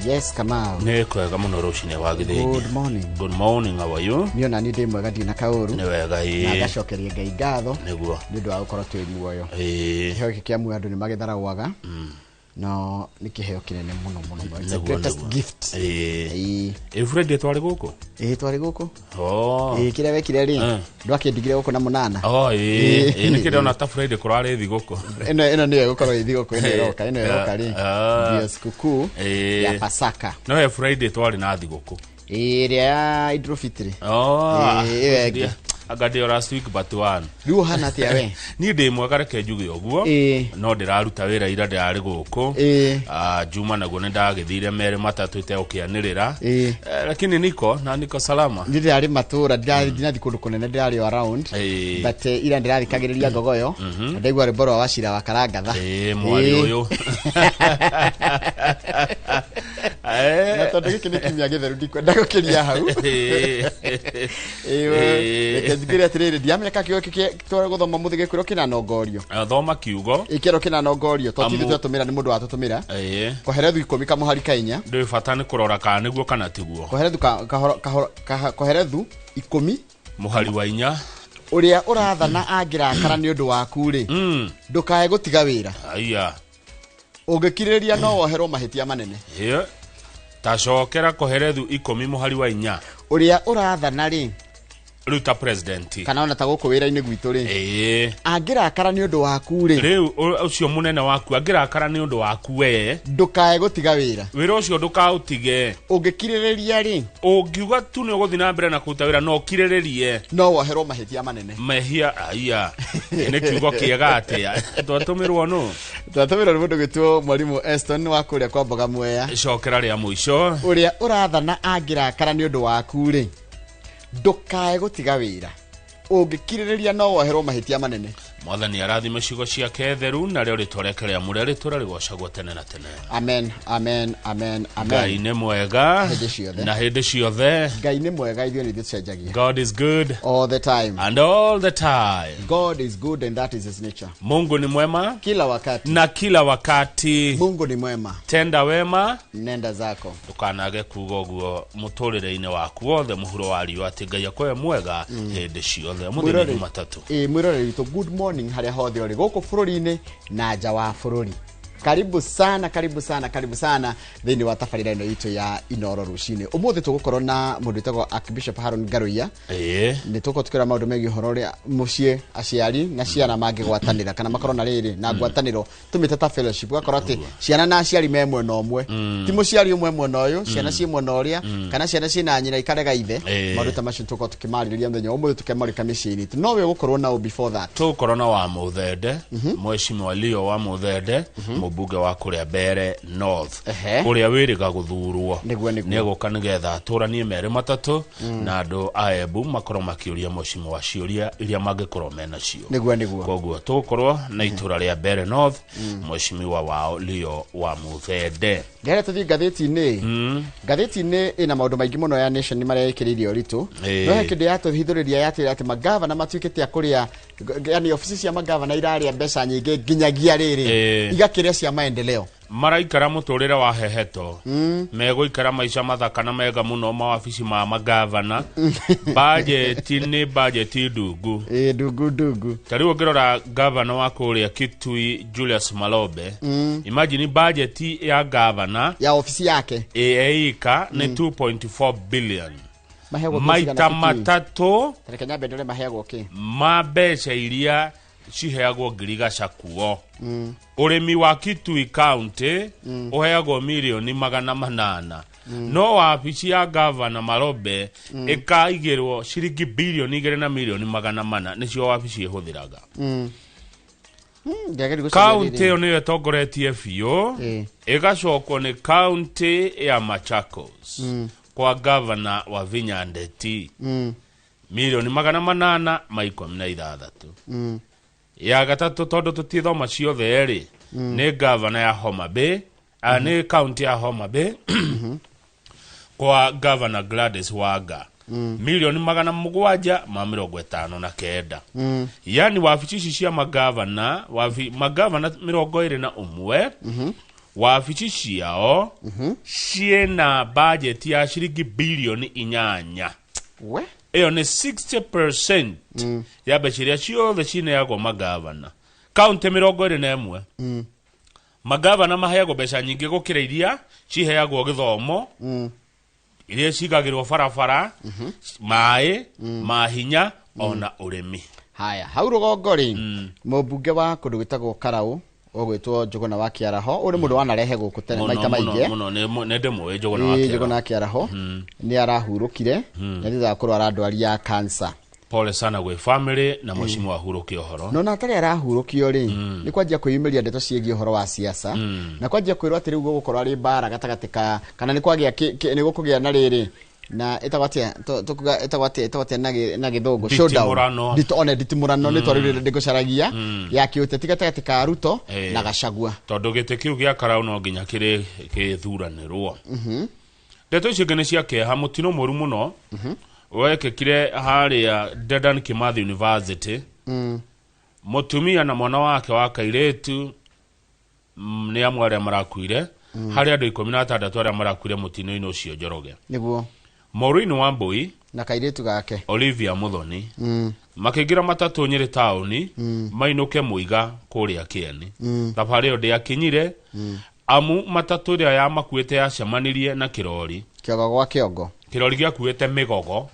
Yes, Kamau. Nĩ kwega mũno rũcinĩ wa gĩthĩnji. Good morning. Good morning, how are you? Niĩ ona niĩ ndĩ mwega, ndirĩ na kaũru. Nĩ wega. Na ngacokeria Ngai ngatho Nĩguo. nĩ ũndũ wa gũkorwo twĩ muoyo. Kĩheo gĩkĩ kĩa muoyo andũ nĩ magĩtharagwaga, no nĩ kĩheo kĩnene mũno mũno mũno. It's the greatest gift. Ĩ Friday twarĩ gũkũ? Ĩĩ, twarĩ gũkũ. Oh. Ĩĩ, kĩrĩa wekire rĩ, ndwakĩndigire gũkũ na mũnana. Oh, ĩĩ. Ĩĩ, nĩkĩ ndona ta Friday kũrarĩ thigũkũ. Ĩno nĩyo ĩgũkorwo ĩ thigũkũ ĩno ĩroka, ĩno ĩroka rĩ, ndio sikukuu ya Pasaka. No he Friday twarĩ na thigũkũ. Ĩrĩa ya Idul Fitri. Oh. Ĩĩ, ĩyo ĩngĩ. Anga ndĩ o last week but one. Rĩu ũhana atĩa we? Niĩ ndĩ mwega, reke njuge ũguo. No ndĩraruta wĩra, ira ndĩrarĩ gũkũ. Ah, Juma naguo nĩ ndagĩthire merĩ matatũ itegũkĩanĩrĩra. Lakini niko na niko salama. Niĩ ndĩrarĩ matũra, ndinathi kũndũ kũnene, ndĩrarĩ o around. But ira ndĩrathikagĩrĩria Ngogoyo na ndaigua rwĩmbo rwa Wacira wa Karangatha. Ĩĩ, mwarĩ ũyũ. Na tondũ gĩkĩ nĩ kiumia gĩtheru, ndikwenda gũkĩria hau. Ĩĩ, reke njugire atĩrĩrĩ, ndiramenya kana kiugo gĩkĩ twara gũthoma mũthĩ gĩkwĩrwo kĩna nongorio. Thoma kiugo. Ĩkĩrwo kĩna nongorio to ti ithuĩ twatũmĩra, nĩ mũndũ watũtũmĩra. Koherethu 10 kamũhari ka 4. Ndũĩ bata nĩ kũrora kana nĩguo kana tiguo. Koherethu Koherethu 10 mũhari wa 4. Ũrĩa ũrathana angĩrakara nĩ ũndũ waku rĩ, ndũkae gũtiga wĩra. Aya. Ũngĩkirĩrĩria no woherwo mahĩtia manene. Ĩĩ. Tacokera Koherethu 10 mũhari wa 4. Ũrĩa ũrathana rĩ, Rĩu ta president kana ona ta gũkũ wĩra-inĩ gwitũ rĩ, angĩrakara nĩ ũndũ waku rĩ, rĩu ũcio mũnene waku angĩrakara nĩ ũndũ waku we, ndũkae gũtiga wĩra. Wĩra ũcio ndũkaũtige. Ũngĩkirĩrĩria rĩ, Ũngiuga tu nĩ ũgũthiĩ na mbere na kũruta wĩra no ũkirĩrĩrie, no woherwo mahĩtia manene. Mehia aya. Nĩ kiugo kĩega atĩa twatũmĩrwo nũ? Twatũmĩrwo nĩ mũndũ gwĩtwo Mwarimũ Eston wa kũrĩa kwa Mboga Mwea. Cokera rĩa mũico. Ũrĩa ũrathana angĩrakara nĩ ũndũ waku rĩ, ndũkae gũtiga wĩra. Ũngĩkirĩrĩria no woherwo mahĩtia manene. Mwathani arathime ciugo ciake theru, narĩo rĩtwa rĩake rĩamũre rĩtũra rĩgocagwo tene na tene. Amen, amen, amen, Ngai amen. Nĩ mwega hĩndĩ ciothe. Na hĩndĩ ciothe. Ngai nĩ mwega, ithuĩ nĩ ithuĩ tũcenjagia. God is good all the time and all the time. God is good and that is his nature. Mungu ni mwema kila wakati na kila wakati. Mungu ni mwema. Tenda wema, nenda zako. Ndũkanage kuga ũguo mũtũrĩre-inĩ waku wothe mũhuro wa riũa, atĩ Ngai akoe mwega hĩndĩ ciothe. Ũmũthĩ nĩ Jumatatũ. Ĩĩ, mwĩroreri witũ, good morning harĩa hothe ũrĩ gũkũ bũrũri-inĩ na nja wa bũrũri. Karibu sana, karibu sana, karibu sana thĩinĩ wa tabarĩra ĩno itũ ya Inoro rũcinĩ. Ũmũthĩ tũgũkorwo na mũndũ wĩtagwo Archbishop Haron Ngaruiya. Nĩ tũgũkorwo tũkĩrora maũndũ megiĩ ũhoro ũrĩa mũciĩ, aciari na ciana mangĩgwatanĩra kana makorwo na rĩrĩ na ngwatanĩro tũmĩte ta fellowship, ũgakora atĩ ciana na aciari me mwena ũmwe, ti mũciari ũmwe mwena ũyũ, ciana ciĩ mwena ũrĩa, kana ciana ciĩ na nyina ikarega ithe. Maũndũ ta macio tũgũkorwo tũkĩmarĩrĩria mũthenya wa ũmũthĩ, tũkĩmarĩka mĩciĩ-inĩ itũ. No we ũgũkorwo nao before that? Tũgũkorwo na wa Mũthende, Mheshimiwa Leo wa Mũthende, mũmbunge wa kũrĩa Mbere North, ũrĩa wĩrĩga gũthurwo. Nĩguo, nĩguo. Nĩegũka nĩgetha atũranie merĩ matatũ na andũ a Embu, makorwo makĩũria mheshimiwa ciũria iria mangĩkorwo menacio. Nĩguo, nĩguo. Koguo tũgũkorwo na itũra rĩa Mbere North, mheshimiwa wao Leo wa Mũthende. Ndĩrenda tũthiĩ ngathĩti-inĩ. Ngathĩti-inĩ ĩna maũndũ maingĩ mũno ya Nation, nĩ marĩa ĩkĩrĩire ũritũ. No he kĩndũ yatũhithũrĩria, yatwĩra atĩ magavana matuĩkĩte a kũrĩa, yani obici cia magavana irarĩa mbeca nyingĩ nginyagia rĩrĩ igakĩrĩa cia maendeleo. Maraikara mũtũrĩre wa heheto, megũikara maica mathaka na mega mũno mawabici ma magavana. Bajeti nĩ bajeti ndungu. Ĩĩ, ndungu ndungu. Ta rĩu ũngĩrora gavana wa kũrĩa Kitui, Julius Malobe, imagine bajeti ya gavana ya obici yake ĩika nĩ 2.4 billion. Maheagwo kĩ maita cigana Kitui? matatũ. Reke nyambe ndore maheagwo kĩ. Ma mbeca iria ciheagwo ngirigaca kuo. Ũrĩmi wa Kitui County ũheagwo mirioni 800, no wabici ya gavana Marobe ĩkaigĩrwo ciringi birioni 2 na mirioni 400, nĩcio wabici ĩhũthĩraga. Ndĩrageria gũcaria Kaunti rĩrĩ. ĩyo nĩyo ĩtongoretie biũ, ĩgacokwo nĩ kaunti ya Machakos kwa gavana wa Vinya Ndeti, 816,000,000. Ya gatatũ, tondũ tũtithoma ciothe rĩ, nĩ gavana ya Homa Bay, nĩ kaunti ya Homa Bay kwa gavana Gladys Wanga, 759,000,000. Yani wabici ici cia magavana, magavana 21, Wabici ciao ciĩna budget ya ciringi bilioni 8. We Ĩyo nĩ 60% ya mbeca iria ciothe cineagwo magavana. Kaunti 21. Magavana maheagwo mbeca nyingĩ gũkĩra iria ciheagwo gĩthomo, iria cigagĩrwo barabara, maĩ, mahinya ona ũrĩmi. Haya, hau rũgongo rĩ, mũmbunge wa kũndũ gwĩtagwo Karau ũgwĩtwo Njũgũna wa Kĩaraho, ũyũ nĩ mũndũ wanarehe gũkũ tene maita maingĩ. Mũno nĩ ndĩmũĩ Njũgũna wa Ĩĩ, Kĩaraho. Njũgũna wa Kĩaraho nĩ arahurũkire na thutha wa kũrwara ndwari ya cancer. Pole sana gwĩ family na mheshimiwa ahurũke ũhoro. No na atarĩ arahurũkio rĩ, nĩ kwanjia kwĩyumĩria ndeto ciĩgiĩ ũhoro wa siasa, na kwanjia kwĩrwo atĩ rĩu gũgũkorwo arĩ mbara gatagatĩ ka kana nĩ kwagĩa nĩ gũkũgĩa na rĩrĩ na ĩtagwo atĩa, tũkuga ĩtagwo atĩa, ĩtagwo atĩa na gĩthũngũ? Nditimũrano. One nditimũrano nĩ twarĩ rĩrĩ ndĩgũcaragia ya kĩũteti gatagatĩ ka Ruto na Gachagua. Tondũ gĩtĩ kĩu gĩa Karau no nginya kĩrĩ gĩthuranĩrwo. Ndeto icio ingĩ nĩ cia kĩeha. Mũtino mũru mũno wekĩkire harĩa Dedan Kimathi University. Mũtumia na mwana wake wa kairĩtu nĩ amwe arĩa marakuire, harĩ andũ 16 arĩa marakuire mũtino-inĩ ũcio Njoroge. Nĩguo. Maureen Wambui na kairĩtu gake Olivia Muthoni makĩingĩra matatũ Nyĩrĩ taũni mainũke Mũiga kũrĩa Kĩeni. Thabarĩ ĩyo ndĩakinyire amu matatũ ĩrĩa yamakuĩte yacemanirie na kĩrori. Kĩongo gwa kĩongo. Kĩrori gĩakuĩte mĩgogo,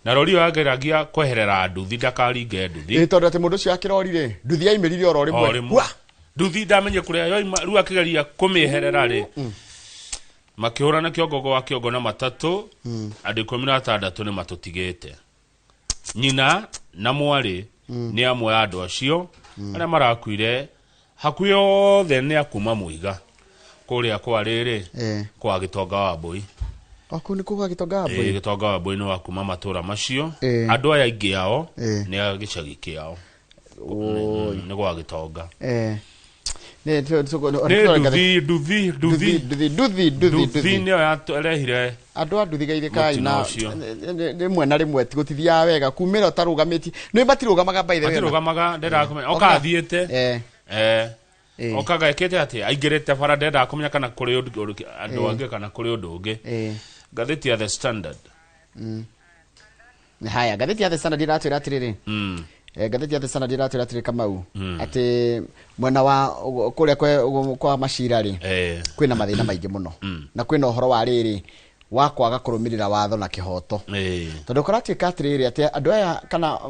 na rori ĩyo yageragia kweherera nduthi ndakaringe nduthi. Ĩ tondũ atĩ mũndũ ũcio wa kĩrori rĩ, nduthi yaimĩrire oro O rĩmwe. rĩmwe. Wa! Nduthi ndamenye kũrĩa yoima, rĩu akĩgeria kũmĩeherera rĩ, makĩhũrana kĩongo gwa kĩongo na matatũ. Andũ 16 nĩ matũtigĩte. Nyina na mwarĩ nĩ amwe a andũ acio arĩa marakuire. Hakuhĩ othe nĩ akuma Mũiga kũrĩa kwa rĩrĩ kwa Gĩtonga wa Mbũi. O kũu nĩ kũu gwa Gĩtonga wa Mbũi? Gĩtonga wa Mbũi nĩ wa kuma matũra macio. Andũ aya aingĩ ao nĩ a gĩcagi kĩao. Oi. Nĩ gwa Gĩtonga. Nĩ Nĩ nduthi nduthi nduthi nduthi nduthi nduthi nduthi nduthi. nĩyo yarehire andũ a nduthi geithĩkai mũtino na ũcio. Rĩmwe na rĩmwe gũtithiaga wega kumĩra ũtarũgamĩtie nĩ matirũgamaga by the way. Matirũgamaga, ndendaga kũmenya oka athiĩte. Okaga ĩkĩte atĩ aingĩrĩte bara, ndendaga kũmenya kana kũrĩ andũ angĩ kana kũrĩ ũndũ ũngĩ. Ngathĩti ya The Standard. Haya, ngathĩti ya The Standard iratwĩra atĩrĩrĩ, ngathĩti ya The Standard iratwĩra atĩrĩ, Kamau, atĩ mwena wa kũrĩa kwa macira rĩ, kwĩna mathĩna maingĩ mũno, na kwĩna ũhoro wa rĩrĩ wa kwaga kũrũmĩrĩra watho na kĩhoto, tondũ kũratuĩka atĩrĩrĩ atĩ andũ aya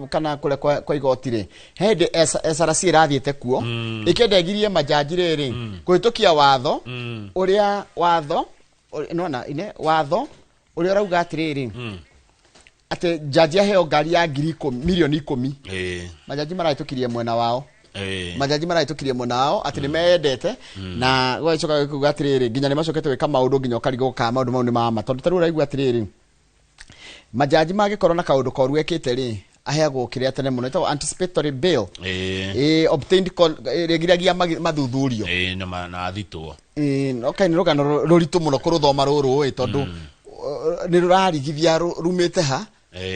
kana kũrĩa kwa igoti rĩ, he hĩndĩ SRC ĩrathiĩte kuo ĩkĩenda ĩgirie majaji rĩrĩ kũhĩtũkia watho ũrĩa watho nĩwona ine watho ũrĩa ũrauga atĩrĩrĩ atĩ jaji aheo ngari ya 10,000, milioni 10, majaji marahĩtũkirie mwena wao. Majaji marahĩtũkirie mwena wao atĩ nĩ meyendete, na gũgacoka kuga atĩrĩrĩ nginya nĩ macokete gwĩka maũndũ nginya ũkarigwo kana maũndũ mau nĩ mama, tondũ ta rĩu ũraigua atĩrĩrĩ majaji mangĩkorwo na kaũndũ koru ekĩte rĩ, aheagwo kĩrĩa tene mũno ĩtagwo anticipatory bail, obtained ĩgiragia mathuthurio. Na na athitwo. Ĩ, no kaĩ nĩ rũgano rũritũ mũno kũrũthoma rũrũ ĩ, tondũ nĩ rũrarigithia rumĩte ha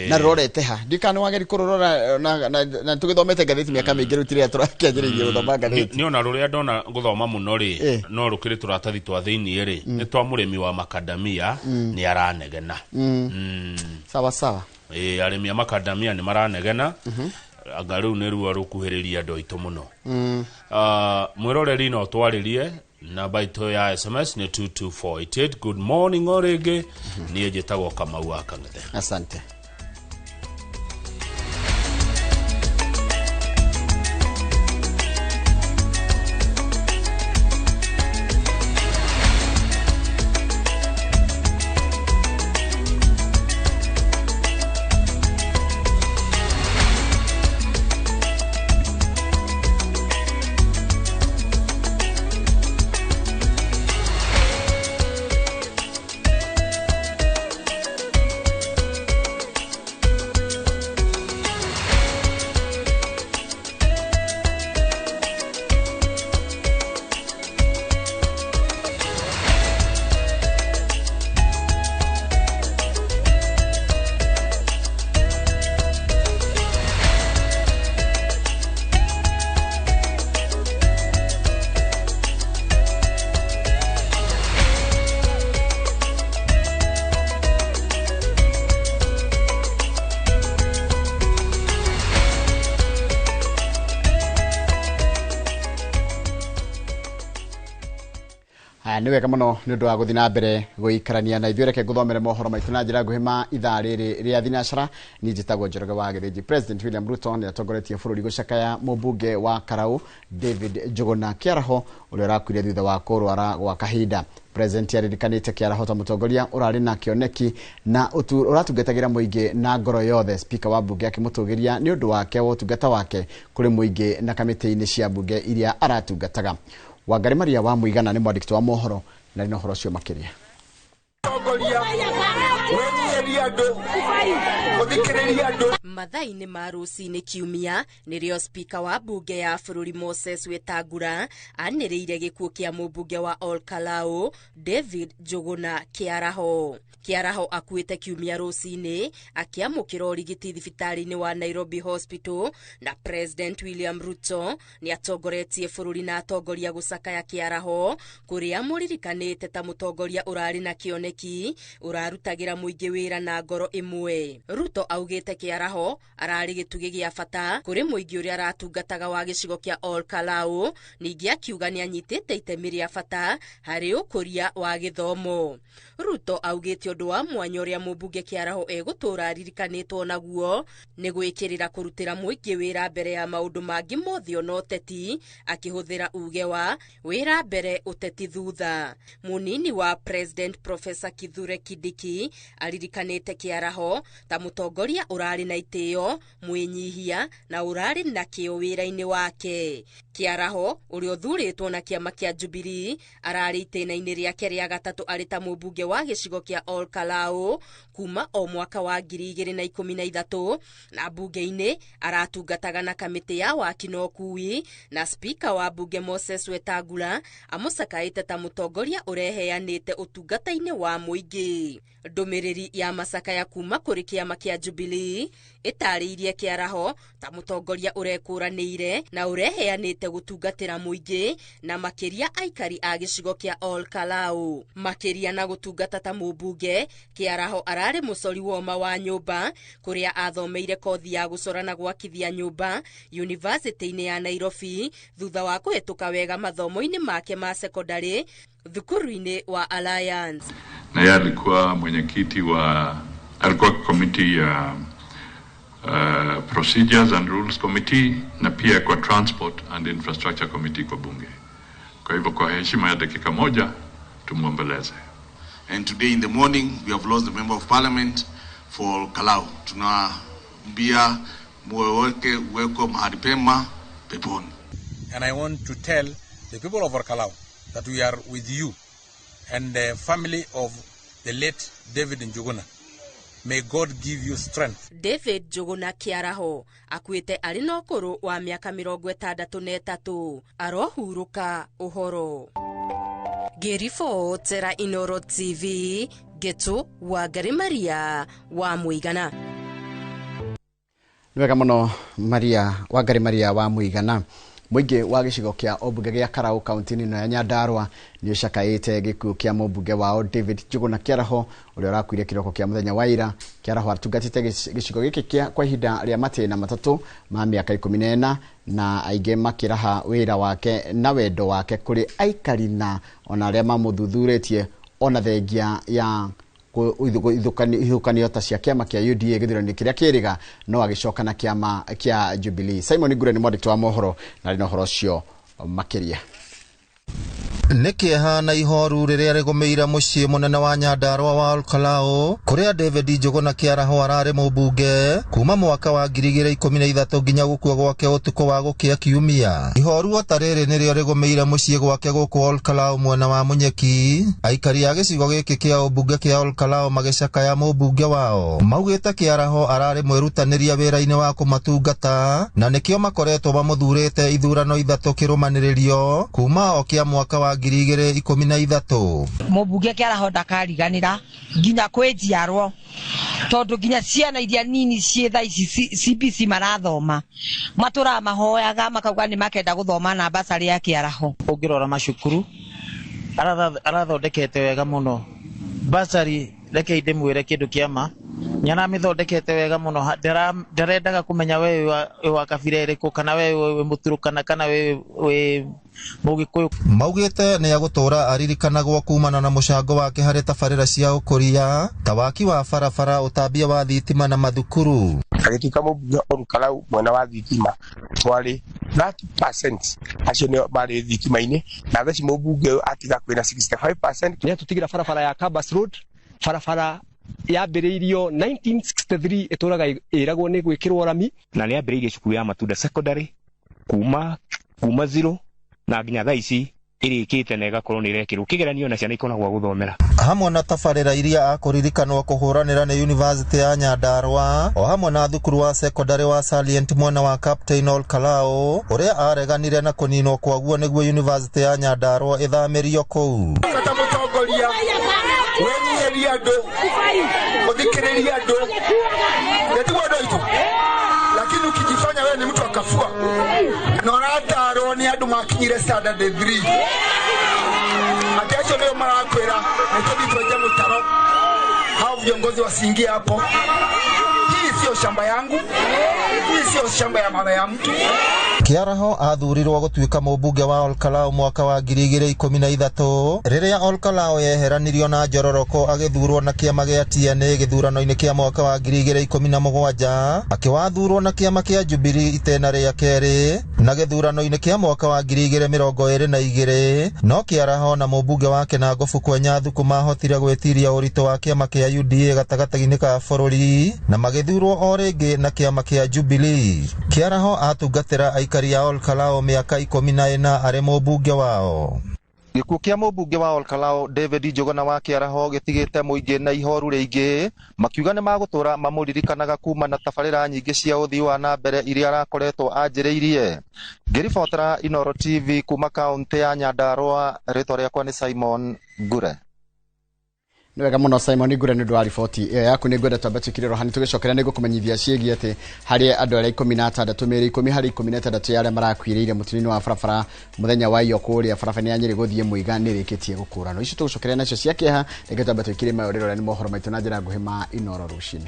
na rũrorete ha. Ndiũ kana nĩ wageri kũrũrora na tũgĩthomete ngathĩti mĩaka mĩingĩ rĩu tirĩa tũrakĩanjĩrĩirie gũthoma ngathĩti. Nĩ ona rũrĩa ndona gũthoma mũno rĩ, no rũkĩrĩ tũratathi twa thĩiniĩ rĩ, nĩ twa mũrĩmi wa makadamia nĩ aranegena. Sawa sawa. Arĩmi a makadamia nĩ maranegena, anga rĩu nĩ ruo rũkuhĩrĩria andũ aitũ mũno. Mwĩroreri no twarĩrie, namba itũ ya SMS nĩ 22488. Good morning o rĩngĩ, niĩ njĩtagwo Kamau wa Kang'ethe. Asante. Nĩ wega mũno nĩ ũndũ wa gũthiĩ na mbere gũikarania na ithuĩ. Reke ngũthomere mohoro maitũ na njĩra nguhĩ ma ithaa rĩrĩ rĩa thinacara. Niĩ njĩtagwo Njoroge wa Gĩthĩnji. President William Ruto nĩ atongoretie bũrũri gũcakaya mũmbunge wa Karau David Njuguna Kĩaraho, ũrĩa ũrakuire thutha wa kũrwara gwa kahinda. President aririkanĩte Kĩaraho ta mũtongoria ũrarĩ na kĩoneki na ũratungatagĩra mũingĩ na ngoro yothe. Speaker wa mbunge akĩmũtũgĩria nĩ ũndũ wake wa ũtungata wake kũrĩ mũingĩ na kamĩtĩ-inĩ cia mbunge iria aratungataga. Wangari Maria wa Mũigana nĩ mwandĩki wa mohoro na nĩ ũhoro ũcio makĩria. Mathaa-inĩ ma rũcinĩ kiumia nĩrĩo spika wa mbunge ya bũrũri Moses Wetangula anĩrĩire gĩkuũ kĩa mũmbunge wa Ol Kalou David Njuguna Kĩaraho. Kĩaraho akuĩte kiumia rũcinĩ akĩamũkĩra ũrigiti thibitarĩ-inĩ wa Nairobi Hospital, na President William Ruto nĩ atongoretie bũrũri na atongoria gũcakaya Kĩaraho, kũrĩa mũririkanĩte ta mũtongoria ũrarĩ na kĩoneki ũrarutagĩra mũingĩ wĩra na ngoro ĩmwe. Ruto augĩte Kĩaraho ararĩ gĩtugĩ gĩa bata kũrĩ mũingĩ ũrĩa aratungataga wa gĩcigo kĩa Ol Kalou, ningĩ akiuga nĩ anyitĩte itemi rĩa bata harĩ ũkũria wa gĩthomo. Ruto augĩte ũndũ wa mwanya ũrĩa mũmbunge Kĩaraho egũtũũra aririkanĩtwo naguo nĩ gwĩkĩrĩra kũrutĩra mũingĩ wĩra mbere ya maũndũ mangĩ mothe ona ũteti, akĩhũthĩra uge wa wĩra mbere ũteti thutha. Mũnini wa President Professor Kithure Kindiki aririkanĩte Kĩaraho ta mũtongoria ũrarĩ na itĩo, mwĩnyihia na ũrarĩ na kĩo wĩra-inĩ wake. Kĩaraho ũrĩa ũthurĩtwo na kĩama kĩa Jubilee ararĩ itĩna-inĩ rĩake rĩa gatatũ arĩ ta mũmbunge wa gĩcigo kĩa Ol Kalou kuma o mwaka wa 2013, na mbunge-inĩ aratungataga na kamĩtĩ ya waki na ũkui, na spika wa mbunge Moses Wetangula amũcakaĩte ta mũtongoria ũreheanĩte ũtungata-inĩ wa mũingĩ. Ndũmĩrĩri ya macakaya kuma kũrĩ kĩama kĩa Jubilee ĩtarĩirie Kĩaraho ta mũtongoria ũrekũranĩire na ũreheanĩte gũtungatĩra mũingĩ na makĩria aikari a gĩcigo kĩa Ol Kalou. Makĩria na gũtungata ta mũmbunge, Kĩaraho ararĩ mũcori woma wa nyũmba kũrĩa athomeire kothi ya gũcora na gwakithia nyũmba yunivasĩtĩ-inĩ ya Nairobi thutha wa kũhĩtũka wega mathomo-inĩ make ma sekondarĩ thukuru-inĩ wa Alliance. Na yeye alikuwa mwenyekiti wa, alikuwa committee ya Procedures and Rules Committee na pia kwa Transport and Infrastructure Committee kwa bunge. Kwa hivyo kwa heshima ya dakika moja tumuombeleze. And today in the morning we have lost the member of parliament for Kalau. Tunaambia moyo wake uwekwe mahali pema peponi. And I want to tell the people of Kalau that we are with you and the family of the late David Njuguna. May God give you strength. David Njuguna Kĩaraho akuĩte arĩ na ũkũrũ wa mĩaka 63, arohurũka ũhoro. Ngĩribotera Inoro TV, Ngetu Wangari Maria wa Mũigana. Nĩ wega mũno Maria Wangari Maria wa Mũigana. Mũingĩ wa gĩcigo kĩa ũmbunge gĩa Karau kaunti-inĩ ĩno ya Nyandarua nĩ ũcakaĩte gĩkuũ kĩa mũmbunge wao David Njuguna Kĩaraho ũrĩa ũrakuire kĩroko kĩa mũthenya wa ira. Kĩaraho atungatĩte gĩcigo gĩkĩ kĩa kwa ihinda rĩa matĩna matatũ ma mĩaka 14, na aingĩ makĩraha wĩra wake na wendo wake kũrĩ aikari na ona arĩa mamũthuthurĩtie, ona thengia ya ihukanio ta cia kĩama kĩa UDA gĩthurano kĩrĩa kĩrĩga no agĩcoka na kĩama kĩa Jubilee. Simon Ngure nĩ mwandĩki wa mohoro na arĩ na ũhoro ũcio makĩria. Nĩ kĩeha na ihoru rĩrĩa rĩgũmĩire mũciĩ mũnene wa Nyandarua wa Ol Kalou kũrĩa David Njuguna Kĩaraho ararĩ mũmbunge kuma mwaka wa 2013 nginya gũkua gwake ũtukũ wa gũkĩa kiumia. Ihoru o ta rĩrĩ nĩrĩo rĩgũmĩire mũciĩ gwake gũkũ Ol Kalou mwena wa Munyeki. Aikari a gĩcigo gĩkĩ kĩa ũmbunge kĩa Ol Kalou magĩcakaya mũmbunge wao, maugĩte Kĩaraho ararĩ mwĩrutanĩria wĩra-inĩ wa kũmatungata na nĩkĩo makoretwo mamũthurĩte ithurano ithatũ kĩrũmanĩrĩrio kuma o kĩa mwaka wa 2013. Mũmbunge Kĩaraho ndakariganĩra nginya kwĩ njiarwo, tondũ nginya ciana iria nini ciĩ thaa ici CBC marathoma matũraga mahoyaga makauga nĩ makenda gũthoma na basarĩ ya Kĩaraho. Ũngĩrora macukuru arathondekete wega mũno. Basarĩ reke ndĩmwĩre kĩndũ kĩa ma, nĩ aramĩthondekete wega mũno, ndarendaga kũmenya we wĩ wa kabira ĩrĩkũ kana we wĩ Mũturũkana kana we wĩ Mũgĩkũyũ. Maugĩte nĩ agũtũra aririkanagwo kumana na mũcango wake harĩ tabarĩra cia ũkũria ta waki wa barabara, ũtambia wa thitima na mathukuru. Agĩtuĩka mũmbunge Olkalau mwena wa thitima twarĩ 30% acio nĩo marĩ thitima-inĩ, na thaa ici mũmbunge ũyũ atiga kwĩna 65%. Nĩ atũtigĩra barabara ya Kabas Road, barabara yambĩrĩirio 1963 ĩtũraga ĩragwo nĩ gwĩkĩrwo rami. Na nĩ ambĩrĩirie cukuru ya Matunda Secondary kuma zero na nginya thaa ici ĩrĩkĩte na ĩgakorwo nĩ ĩrekĩrwo kĩgeranio na ciana ikona gwa gũthomera. Hamwe na tabarĩra iria akũririkanwo kũhũranĩra nĩ University ya Nyandarua o hamwe na thukuru wa secondary wa Salient mwena wa Captain Olkalau ũrĩa areganire na kũninwo kwaguo nĩguo University ya Nyandarua ĩthamĩrio kũu. Bata mũtongoria wĩnyihĩrie andũ, ũthikĩrĩrie andũ, nĩtiguo andũ aitũ, lakini ukijifanya wewe ni mtu akafua na ũratarwo nĩ andũ makinyire standard 3 atĩ acio nĩo marakwĩra nĩtũthiĩ twenje mũtaro, hao viongozi wasiingie hapo. Hii sio shamba yangu, hii sio shamba ya mama ya mtu. Kĩaraho athurirwo gũtuĩka mũmbunge wa Olkalau mwaka wa 2013 rĩrĩa Olkalau yeheranirio na Njororoko agĩthurwo na kĩama gĩa TNA gĩthurano-inĩ kĩa mwaka wa 2017, akĩwathurwo na kĩama kĩa Jubilee itena rĩa kerĩ na gĩthurano-inĩ kĩa mwaka wa 2022, no Kĩaraho na mũmbunge wake na Ngobu Kwenya Thuku mahotire gwĩtiria ũritũ wa kĩama kĩa UDA gatagatĩ-inĩ ka bũrũri na magĩthurwo o rĩngĩ na kĩama kĩa Jubilee. Kĩaraho atungatĩra aikari ya Olkalau mĩaka 14 arĩ mũmbunge wao. Gĩkuũ kĩa mũmbunge wa Olkalau David Njuguna wa Kĩaraho gĩtigĩte mũingĩ na ihoru rĩingĩ, makiuga nĩ magũtũra mamũririkanaga kuma na tabarĩra nyingĩ cia ũthii wa na mbere iria arakoretwo anjĩrĩirie. Ngĩribotera Inooro TV kuma kaũntĩ ya Nyandarua, rĩtwa rĩakwa nĩ Simon Ngure. Nĩ wega mũno Simon Ngure nĩ ũndũ wa riboti ĩyo yaku. Nĩ ngwenda twambe twĩkire rohani tũgĩcokera nĩ ngũkũmenyithia ciĩgiĩ atĩ harĩ andũ arĩa 16 mĩĩrĩ 10 harĩ 16 ya arĩa marakuĩrĩire mũtino-inĩ wa barabara mũthenya wa iyo kũrĩa barabara ya Nyĩrĩ gũthiĩ Mũiga nĩ ĩrĩkĩtie gũkũranwo. Icio tũgũcokeria nacio cia kĩeha, reke twambe twĩkire maũrĩro ũrĩa nĩ mohoro maitũ na njĩra nguhĩ ma Inooro rũcinĩ.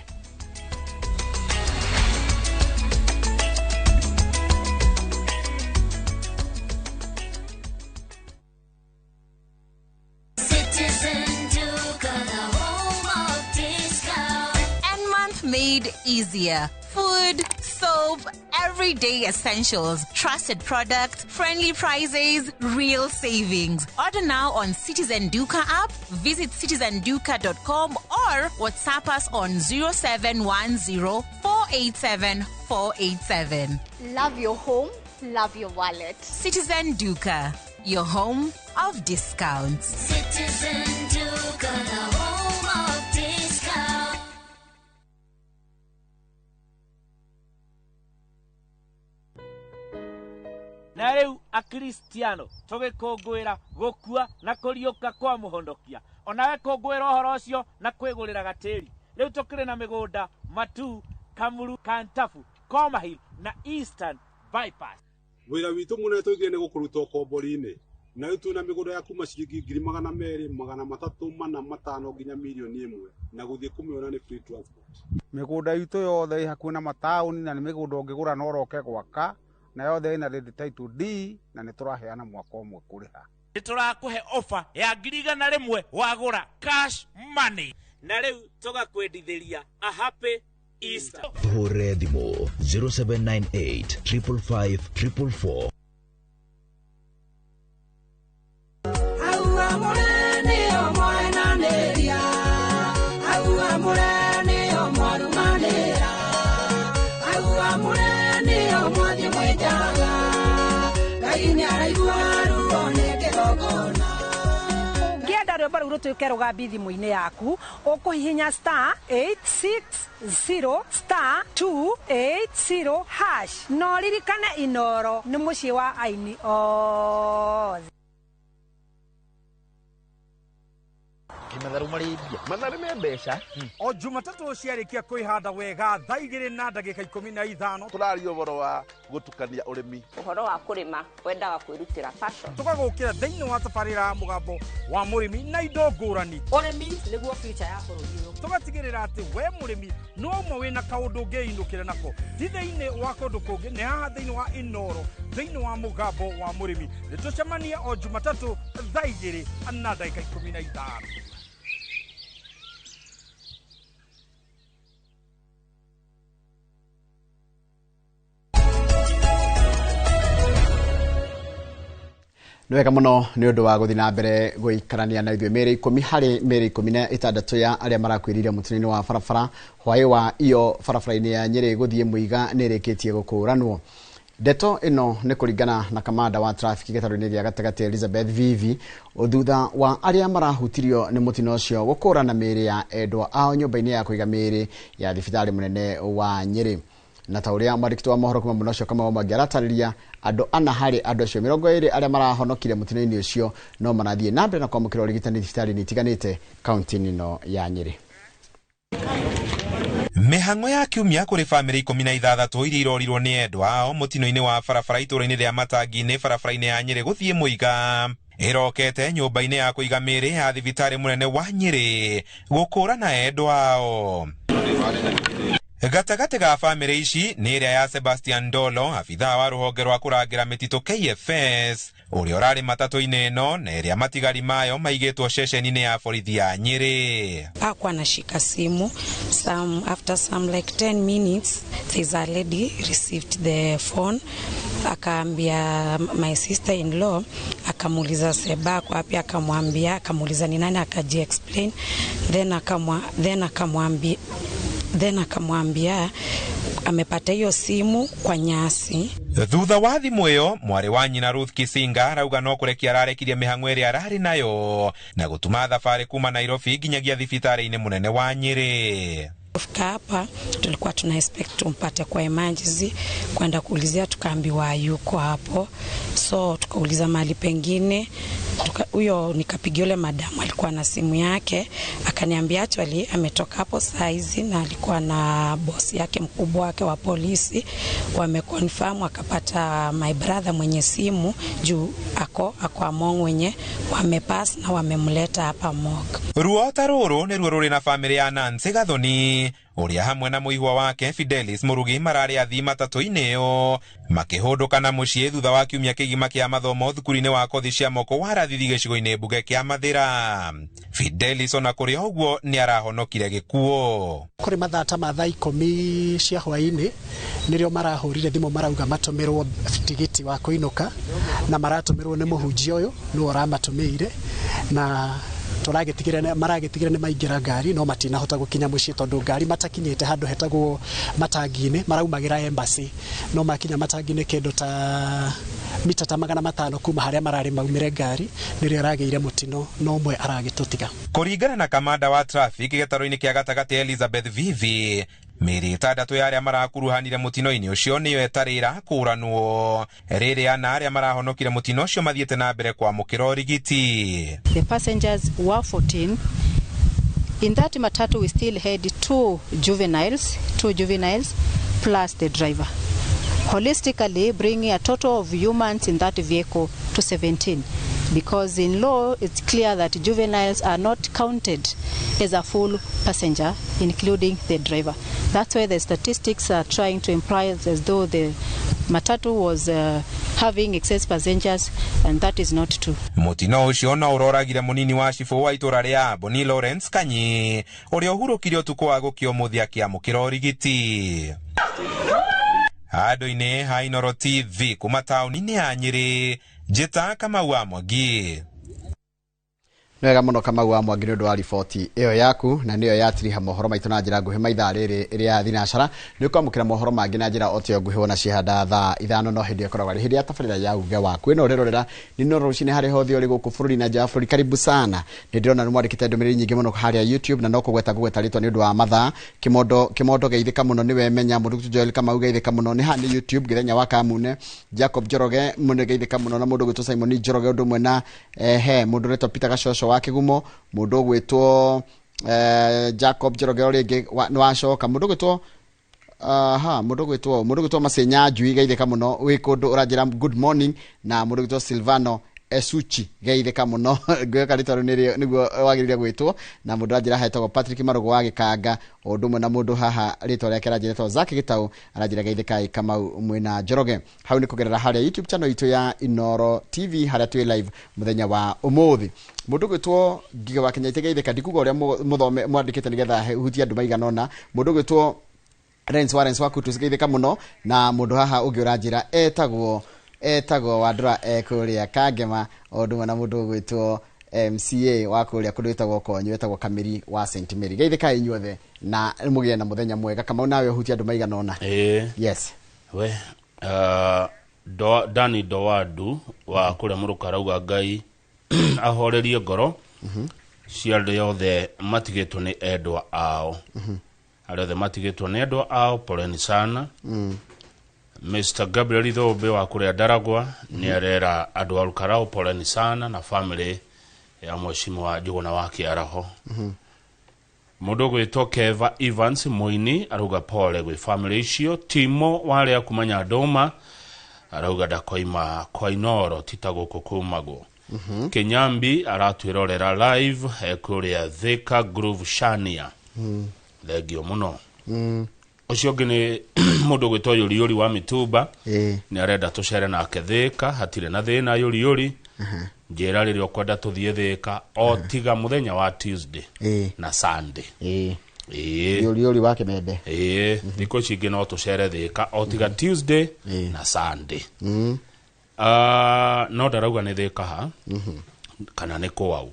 Made easier. Food, soap, everyday essentials, trusted products, friendly prices, real savings. Order now on Citizen Duka app, visit citizenduka.com or WhatsApp us on 0710 487 487. Love your home, love your wallet. Citizen Duka, your home of discounts. Citizen Duka, the home of discounts. Na rĩu akristiano tũgĩkũngũĩra gũkua na kũriũka kwa mũhonokia, onawe kũngũĩra ũhoro ũcio na kwĩgũrĩra gatĩri. Rĩu tũkĩrĩ na mĩgũnda Matu, Kamuru, Kantafu, Koma Hill na Eastern Bypass. Wĩra witũ mũnene tũigire nĩ gũkũruta ũkombori-inĩ, na rĩu twĩna mĩgũnda ya kuma ciringi 200,000, 300, 400, 500 nginya 1,000,000 na gũthiĩ kũmĩona nĩ free transport. Mĩgũnda itũ yothe ĩ hakuhĩ na mataũni na nĩ mĩgũnda ũngĩgũra na ũroke gwaka, na yothe ĩna ready title D na nĩ tũraheana mwaka ũmwe kũrĩha. Nĩ tũrakũhe offer ya 100,000 wagũra cash money, na rĩu tũgakwendithĩria a happy Easter. Tũhũrĩre thimũ 0798 555 444. Ũngĩenda rwĩmbo rũu rũtuĩke rũgambi thimũ-inĩ yaku, ũkũhihinya star 860 star 280 hash. Na ũririkane Inooro nĩ mũciĩ wa aini othe. Matharũ marĩ mbia. Matharũ me mbeca. O Jumatatũ ciarĩkia kwĩhanda wega thaa 2 na ndagĩka 15. Tũraria ũhoro wa gũtukania ũrĩmi. Ũhoro wa kũrĩma wendaga kwĩrutĩra passion. Tũgagũkĩra thĩinĩ wa tabarĩra ya mũgambo wa mũrĩmi na indo ngũrani. Ũrĩmi nĩguo future ya bũrũri ũyũ. Tũgatigĩrĩra atĩ we mũrĩmi no ũmwe wĩna kaũndũ ũngĩinũkĩra nako, ti thĩinĩ wa kũndũ kũngĩ, nĩ haha thĩinĩ wa Inooro, thĩinĩ wa mũgambo wa mũrĩmi. Nĩ tũcemanie o Jumatatũ thaa 2 na ndagĩka 15. Nĩ wega mũno nĩ ũndũ wa gũthiĩ na mbere gũikarania na ithuĩ. Mĩĩrĩ 10 harĩ mĩĩrĩ 16 ya arĩa marakuĩrĩire mũtino-inĩ wa barabara hwaĩ wa iyo barabara-inĩ ya Nyĩrĩ gũthiĩ Mũiga nĩ ĩrĩkĩtie gũkũranwo. Ndeto ĩno nĩ kũringana na kamanda wa trafiki gĩtarũ-inĩ gĩa gatagatĩ Elizabeth Vivi, thutha wa arĩa marahutirio nĩ mũtino ũcio gũkũrana mĩĩrĩ ya endwa ao nyũmba-inĩ ya kũiga mĩĩrĩ ya thibitarĩ mũnene wa Nyĩrĩ. Na ta ũrĩa mwandĩki wa mohoro kuma mũno ũcio Kamau Mwangi aratarĩria, andũ 4 harĩ andũ acio 20 arĩa marahonokire mũtino-inĩ ũcio no marathiĩ na mbere na kwamũkĩra ũrigitani thibitarĩ-inĩ itiganĩte kaunti-inĩ ĩno ya Nyĩrĩ. Mĩhang'o ya kiumia kũrĩ bamĩrĩ 16 iria irorirwo nĩ endwa ao mũtino-inĩ wa barabara itũũra-inĩ rĩa Matangi-inĩ barabara-inĩ ya Nyĩrĩ gũthiĩ Mũiga ĩrokete nyũmba-inĩ ya kũiga mĩĩrĩ ya thibitarĩ mũnene wa Nyĩrĩ gũkũrana endwa ao. Gatagatĩ ga bamĩrĩ ici nĩ ĩrĩa ya Sebastian Ndolo, abithaa wa rũhonge rwa kũrangĩra mĩtitũ KFS, ũrĩa ũrarĩ matatũ-inĩ ĩno na ĩrĩa matigari mayo maigĩtwo ceceni-inĩ ya borithi ya Nyĩrĩ. Hakuwa anashika simu. Some after some like 10 minutes there's a lady received the phone, akaambia my sister in law, akamuuliza Seba ako wapi, akamwambia, akamuuliza ni nani, akaji explain, then akamwambia amepata hiyo simu kwa nyasi. Thutha wa thimũ ĩyo, mwarĩ wa nyina Ruth Kisinga arauga no kũrekia ararekirie mĩhang'o ĩrĩa ararĩ nayo na gũtuma thabarĩ kuma Nairobi nginyagia thibitarĩ-inĩ mũnene wa Nyĩrĩ. Kufika hapa tulikuwa tuna expect tumpate kwa emergency, kwenda kuulizia tukaambiwa yuko hapo, so tukauliza mahali pengine. Huyo nikapigia yule madamu alikuwa na simu yake, akaniambia actually ametoka hapo saa hizi na alikuwa na boss yake mkubwa wake wa polisi, wameconfirm, akapata my brother mwenye simu juu ako among wenye wamepass na wamemleta hapa morgue. Ruo ta rũrũ nĩruo rũrĩ na bamĩrĩ ya Nancy Gathoni, ũrĩa hamwe na mũihwa wake Fidelis Mũrugi mararĩ athii matatũ-inĩ ĩyo makĩhũndũka na mũciĩ thutha wa kiumia kĩgima kĩa mathomo thukuru-inĩ wa kothi cia moko wa Rathithi gĩcigo-inĩ mbunge kĩa Mathĩra. Fidelis ona kũrĩ ũguo nĩ arahonokire gĩkuũ. Kũrĩ mathaa ta ma thaa 10 cia hwaĩ-inĩ nĩrĩo marahũrire thimũ marauga matũmĩrwo tigiti wa kũinũka, na maratũmĩrwo nĩ mũhunjia ũyũ nĩwe ũramatũmĩire, na maragĩtigĩra nĩ maingĩra ngari no matinahota gũkinya mũciĩ tondũ ngari matakinyĩte handũ hetagwo Matangi-inĩ, maraumagĩra embassy, no makinya Matangi-inĩ kĩndũ ta mita ta 500 kuma harĩa mararĩ maumĩre ngari nĩrĩo aragĩire mũtino no ũmwe aragĩtũtiga. Kũringana na kamanda wa traffic gĩtarũ-inĩ kĩa gatagatĩ Elizabeth Vivi, mĩĩrĩ 6 ya arĩa marakuruhanire mũtino-inĩ ũcio nĩyo ĩtarĩ ĩrakũranwo, rĩrĩ 4 arĩa marahonokire mũtino ũcio mathiĩte na mbere kwamũkĩra ũrigiti. The passengers were 14. In that matatu we still had two juveniles plus the driver. Holistically bringing a total of humans in that vehicle to 17, because in law it's clear that juveniles are not counted as a full passenger, including the driver. That's why the statistics are trying to imply as though the matatu was having excess passengers, and that is not true. Mũtino ũcio no ũroragire mũnini wa cibũ wa itũra rĩa Boni Lawrence Kanyi, ũrĩa ũhurũkire ũtukũ wa gũkĩa ũmũthĩ akĩamũkĩra ũrigiti. Handũ-inĩ ha Inooro TV kuma taũni-inĩ ya Nyĩrĩ, njĩta Kamau wa Mwangi. Nĩ wega mũno Kamau wa Mwangi nĩ ũndũ wa riboti ĩyo yaku, na nĩyo yatiriha mohoro maitũ na njĩra nguhĩ maithaa rĩrĩ rĩa thinacara. Nĩ ũkwamũkĩra mohoro mangĩ na njĩra o ta ĩyo nguhĩ wona cihanda thaa 5, no hĩndĩ ĩyo ĩkoragwo arĩ hĩndĩ ya tabarĩra ya uge waku. Ĩno ũrerorera nĩ Inooro rũcinĩ harĩa hothe ũrĩ gũkũ bũrũri na nja ya bũrũri. Karibu sana. Nĩ ndĩrona nĩ mwandĩkĩte ndũmĩrĩri nyingĩ mũno harĩa YouTube, na no kũgweta ngũgweta rĩtwa nĩ ũndũ wa mathaa. Kĩmondo geithĩka mũno nĩwe menya, mũndũ Joel Kamau geithĩka mũno nĩ haha nĩ YouTube, Gĩthenya wa Kamune, Jacob Njoroge mũno geithĩka mũno, na mũndũ ũgwĩtwo Simon Njoroge ũndũ ũmwe na mũndũ ũretwo Peter Gacoco wa Kĩgumo, mũndũ ũgwĩtwo Jacob Njoroge rĩngĩ nĩ wacoka, mũndũ ũgwĩtwo aha mũndũ ũgwĩtwo Masenya Njui geithĩka mũno wĩ kũndũ ũranjĩra good morning, na mũndũ ũgwĩtwo Silvano Esuchi geithĩka mũno ngwĩka rĩtwa rĩu nĩguo wagĩrĩire gwĩtwo, na mũndũ aranjĩra hetagwo Patrick Marũgũ wa Gĩkanga, o ũndũ ũmwe na mũndũ haha rĩtwa rĩake aranjĩra etagwo Zack Gĩtaũ, aranjĩra geithĩkai Kamau mwĩna Njoroge. Hau nĩ kũgerera harĩa YouTube channel itũ ya Inooro TV harĩa twĩ live mũthenya wa ũmũthĩ. Mũndũ ũgwĩtwo Ngigĩ wa Kĩnyaitĩ geithĩka, ndikuga ũrĩa mũthome mwandĩkĩte nĩgetha hutie andũ maigana ũna. Mũndũ ũgwĩtwo Lens Warren wa Kutus geithĩka mũno, na mũndũ haha ũngĩ ũranjĩra etagwo Wandũra ekũrĩa Kangema, o ũndũ ũmwe na mũndũ ũgwĩtwo MCA wa kũrĩa kũndũ gwĩtagwo Konyo, etagwo Kamiri wa St Mary. Geithĩkai inyuothe na mũgĩe na mũthenya mwega. Kamau, nawe ũhutie andũ maigana ũna. Yes. We Dani Dowadu wa kũrĩa Mũrũka arauga Ngai ahorerie ngoro cia andũ othe matigĩtwo nĩ endwa ao. Arĩa othe matigĩtwo nĩ endwa ao, poleni sana. Mr. Gabriel Thombe wa kũrĩa Ndaragwa nĩ arera andũ a Olkalou poleni sana na family ya mheshimiwa Njũgũna wa Kĩaraho. Mũndũ ũgwĩtwo Keva Evans Mũini arauga pole gwĩ family icio. Timo warĩa kuma Nyandũma arauga ndakoima kwa Inooro ti ta gũkũ kumagwo. Kinyambi aratwĩrorera live ekũrĩa Thika Groove Shania. Thengio mũno. Ũcio ũngĩ nĩ mũndũ ũgwĩtwo Yũriyũri wa Mĩtumba, nĩ arenda tũcere nake Thika, hatirĩ na thĩna Yũriyũri. Njĩra rĩrĩa ũkwenda tũthiĩ Thika, o tiga mũthenya wa Tuesday na Sunday. Yũriyũri wa Kĩmende. Thikũ ici ingĩ no tũcere Thika, o tiga Tuesday na Sunday. No ndarauga nĩ Thika ha kana nĩ kwau.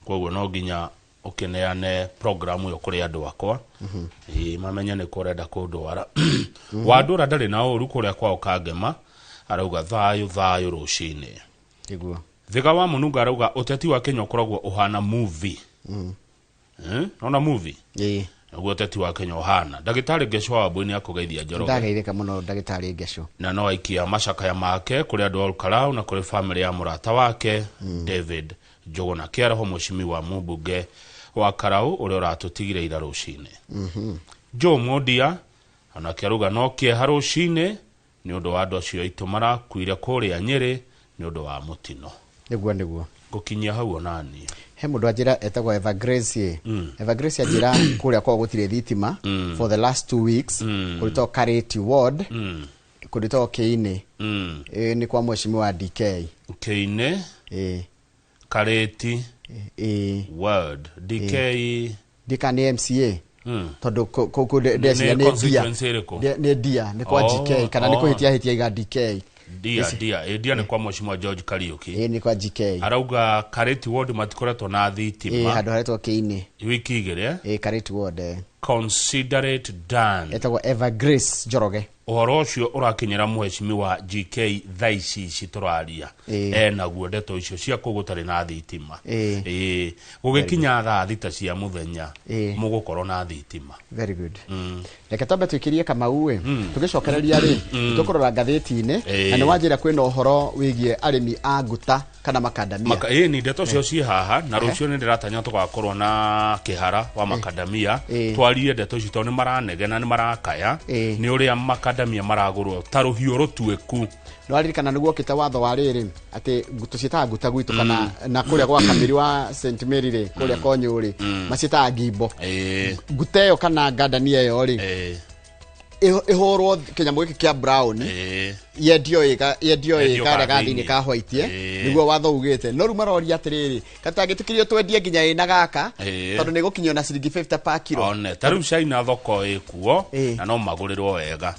Koguo no nginya ũkĩneane programu ĩyo kũrĩ andũ akwa, mamenye nĩ kũ ũrenda kũndwara. Wandũra ndarĩ na ũru kũrĩa kwao Kangema, arauga thayũ thayũ rũcinĩ. Nĩguo. Thika wa Mũnunga arauga ũteti wa Kenya ũkoragwo ũhana movie. Nona movie? Naguo ũteti wa Kenya ũhana. Ndagĩtarĩ Ngeco wa Wambui nĩ akũgeithia Njoroge. Ndageithĩka mũno ndagĩtarĩ Ngeco. Na no aikia macakaya make kũrĩ andũ a Olkalou na kũrĩ family ya mũrata wake David Njũgũna Kĩaraho, mheshimiwa mũmbunge wa Karau ũrĩa ũratũtigire ira rũcinĩ. Joe Mondia onake arauga no kĩeha rũcinĩ nĩ ũndũ wa andũ acio aitũ marakuire kũrĩa Nyĩrĩ nĩ ũndũ wa mũtino. Nĩguo. Ngũkinyia hau onani. He mũndũ anjĩra etagwo Eva Grace. Eva Grace anjĩra kũrĩa kwao gũtirĩ thitima for the last 2 weeks, kũrĩtwo Karĩti Ward, kũrĩtwo Kĩinĩ. Nĩ kwa mheshimiwa DK. Kĩinĩ? Karĩti Ward. DK. DK nĩ MCA. Tondũ kũ ndeciria Nĩ nĩ constituency ĩrĩkũ? Nĩ Ndia, nĩ kwa GK kana nĩ kũhĩtia hĩtia iga DK. Ndia, Ndia, Ndia nĩ kwa mheshimiwa George Kariuki. Nĩ kwa GK. Arauga Karĩti Ward matikoretwo na thitima. Handũ haretwo Kĩinĩ. Wiki igĩrĩ, eh? Karĩti Ward. Consider it done. Etagwo Eva Grace Njoroge. Ũhoro ũcio ũrakinyĩra mheshimiwa GK thaa ici ici tũraria. Enaguo ndeto icio cia kũu gũtarĩ na thitima. Gũgĩkinya thaa 6 cia mũthenya, mũgũkorwo na thitima. Very good. Reke twambe twĩkĩrie Kamau ĩ, tũgĩcokereria rĩ, tũkũrora ngathĩti-inĩ, na nĩ wanjĩra kwĩna ũhoro wĩgiĩ arĩmi a nguta kana makandamia. Ni ndeto cio ciĩ haha, na rũciũ nĩ ndĩratanya tũgakorwo na kĩhara wa makandamia, twarie ndeto ici tondũ nĩ maranegena, nĩ marakaya, nĩ ũrĩa makandamia maragũrwo ta rũhiũ rũtuĩku. Nĩ waririkana nĩguo okĩte watho wa rĩrĩ atĩ tũciĩtaga nguta gwitũ kana na kũrĩa gwa Kamiri wa St Mary rĩ, kũrĩa Konyũ rĩ, maciĩtaga ngimbo. Nguta ĩyo kana ngandania ĩyo rĩ, ĩhũrwo kĩnyamũ gĩkĩ kĩa brown, yendio Yendio ĩ karĩa ka ga thĩinĩ thĩinĩ. ka white, nĩguo watho ugĩte. No rĩu maroria atĩrĩrĩ, katangĩtĩkĩrio twendie nginya ĩna gaka, tondũ nĩ gũkinyio na ciringi 50 per kilo. One, ta rĩu China thoko ĩkuo, na no magũrĩrwo wega.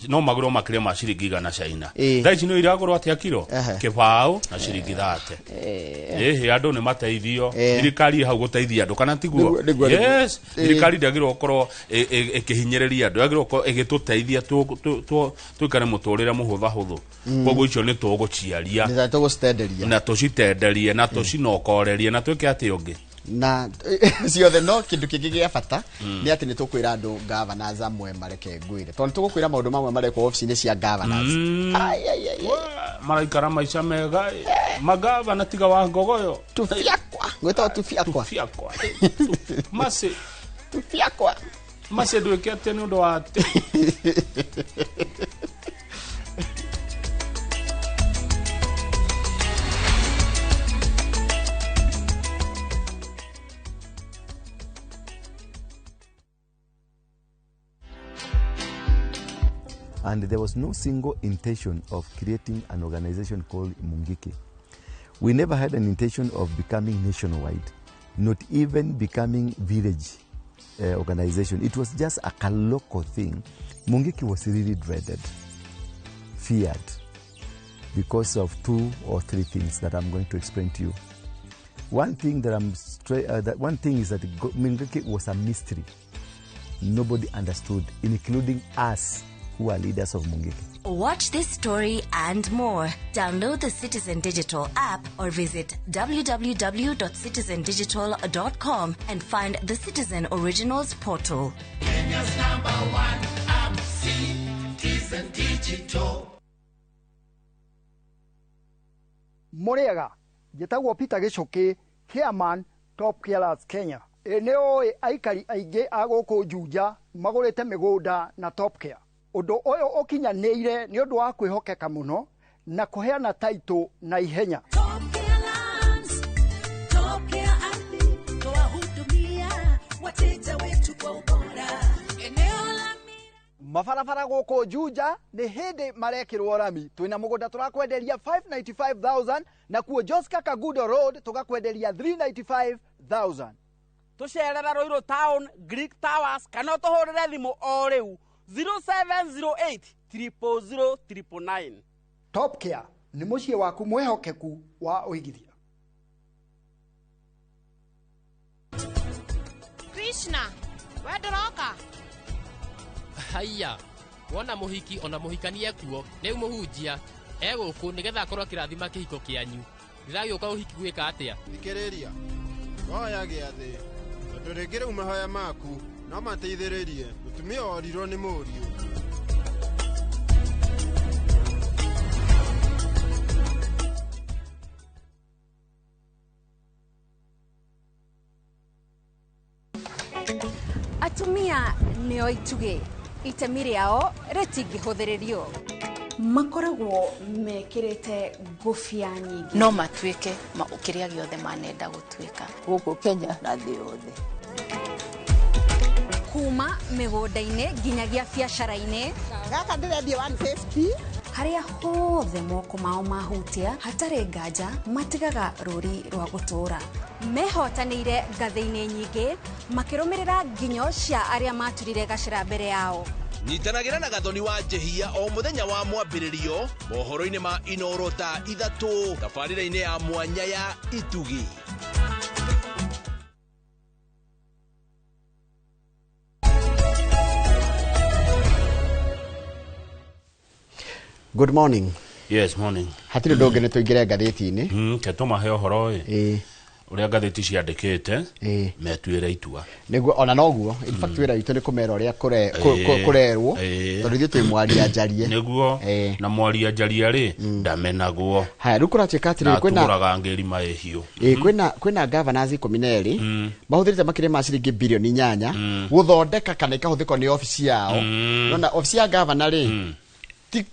No magũrĩrwo makĩria ma ciringi 100 China. Thaa ici nĩ iragũrwo atĩa kilo? Kĩbaũ na ciringi 30. Ĩhĩ, andũ nĩ mateithio. Thirikari ĩ hau gũteithia andũ, kana tiguo? Nĩguo, nĩguo. Yes, thirikari ndĩagĩrĩirwo gũkorwo ĩkĩhinyĩrĩria andũ, yagĩrĩirwo gũkorwo ĩgĩtũteithia tũikare mũtũrĩre mũhũthahũthũ. Koguo icio nĩ tũgũciaria. Nĩ tũgũcitenderia. Na tũcitenderie, na tũcinokorerie, na twĩke atĩa ũngĩ? Na ciothe no kĩndũ kĩngĩ gĩa bata nĩ atĩ nĩ tũkwĩra andũ governors amwe mareke ngwĩre, tondũ nĩ tũgũkwĩra maũndũ mamwe marekwo obici-inĩ cia governors. Ai, ai, ai, ai. Maraikara maica mega, magavana tiga wa ngogoyo. Tũbiakwa. Gwĩtagwo tubiakwa. Tubiakwa. Masi. Tubiakwa. Masi ndwĩke atĩa nĩ ũndũ wa atĩ. And there was no single intention of creating an organization called Mungiki. We never had an intention of becoming nationwide, not even becoming village organization. It was just a local thing. Mungiki was really dreaded, feared, because of two or three things that I'm going to explain to you. One thing that one thing is that Mungiki was a mystery. Nobody understood, including us, who are leaders of Mungiki. Watch this story and more. Download the Citizen Digital app or visit www.citizendigital.com and find the Citizen Originals portal. Kenya's number one app, Citizen Digital. Muriaga, njĩtagwo Peter Gĩcũkĩ, chairman Top Carers Kenya. Ĩ nĩ ũĩ aikari aingĩ a gũkũ Juja magũrĩte mĩgũnda na Top Care. Ũndũ ũyũ ũkinyanĩire nĩ ũndũ wa kwĩhokeka mũno na kũheana taitũ na ihenya. Mabarabara gũkũ Juja nĩ hĩndĩ marekĩrwo rami. Twĩna mũgũnda tũrakwenderia 595,000 na kuo Joska Kagudo Road tũgakwenderia 395,000. Tũcerere Ruiru Town, Greek Towers kana ũtũhũrĩre thimũ o rĩu 0708 000 999. Top Care nĩ mũciĩ waku mwĩhokeku wa ũigithia. Krishna, we ndũroka? Haiya, wona mũhiki ona mũhikani ekuo, rĩu mũhunjia egũkũ nĩgetha akorwo akĩrathima kĩhiko kĩanyu. Ndĩragĩũka ũhiki gwĩka atĩa? Thikĩrĩria, hoya gĩathĩ, tondũ rĩngĩ rĩu mahoya maku no mateithĩrĩrie mũtumia orirwo nĩ mũriũ. Atumia nĩo itugĩ, itemi rĩao rĩtingĩhũthĩrĩrio. Makoragwo mekĩrĩte ngũbia nyingĩ. No matuĩke kĩrĩa gĩothe manenda gũtuĩka. Gũkũ Kenya na thĩ yothe. Kuma mĩgũnda-inĩ nginyagia biacara-inĩ. Gaka ndĩrendia 150. Harĩa hothe moko mao mahutia hatarĩ nganja matigaga rũri rwa gũtũũra. Mehotanĩire ngathĩ-inĩ nyingĩ makĩrũmĩrĩra nginyo cia arĩa maturire gacĩra mbere yao. Nyitanagĩra na Gathoni wa Njehia o mũthenya wa mwambĩrĩrio mohoro-inĩ ma Inoro thaa 3 tabarĩra-inĩ ya mwanya ya Itugi. Good morning. Yes, morning. Hatirĩ ũndũ ũngĩ nĩ tũingĩre ngathĩti-inĩ. Ke tũmahe ũhoro ĩ. Ũrĩa ngathĩti ciandĩkĩte metuĩre itua. Nĩguo ona noguo, in fact wĩra witũ nĩ kũmera ũrĩa kũrerwo tondũ ithuĩ twĩ mwaria njarie. Nĩguo na mwaria njarie rĩ ndamenagwo. Haya rĩu kũratuĩka atĩrĩrĩ kwĩna tũgũraga ngĩri maĩhiũ. Kwĩna governors 12 mahũthĩrĩte makĩria ma ciringi bilioni 8 gũthondeka kana ikahũthĩkwo nĩ obici yao. Nona obici ya governor rĩ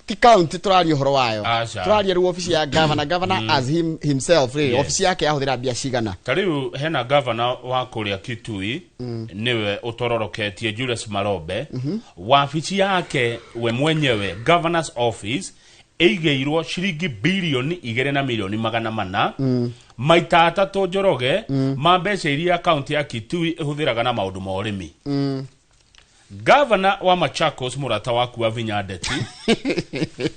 ti county tũraria ũhoro wayo. Tũraria rĩu obici ya governor, governor as himself rĩ, obici yake yahũthĩra mbia cigana. Ta rĩu hena governor wa kũrĩa Kitui nĩwe ũtororoketie Julius Malombe. Wabici yake we mwenyewe governor's office ĩigĩirwo ciringi bilioni 2 na milioni 400 maita 3 Njoroge ma mbeca iria county ya Kitui ĩhũthĩraga na maũndũ ma ũrĩmi. Governor wa Machakos mũrata waku wa Vinya Ndeti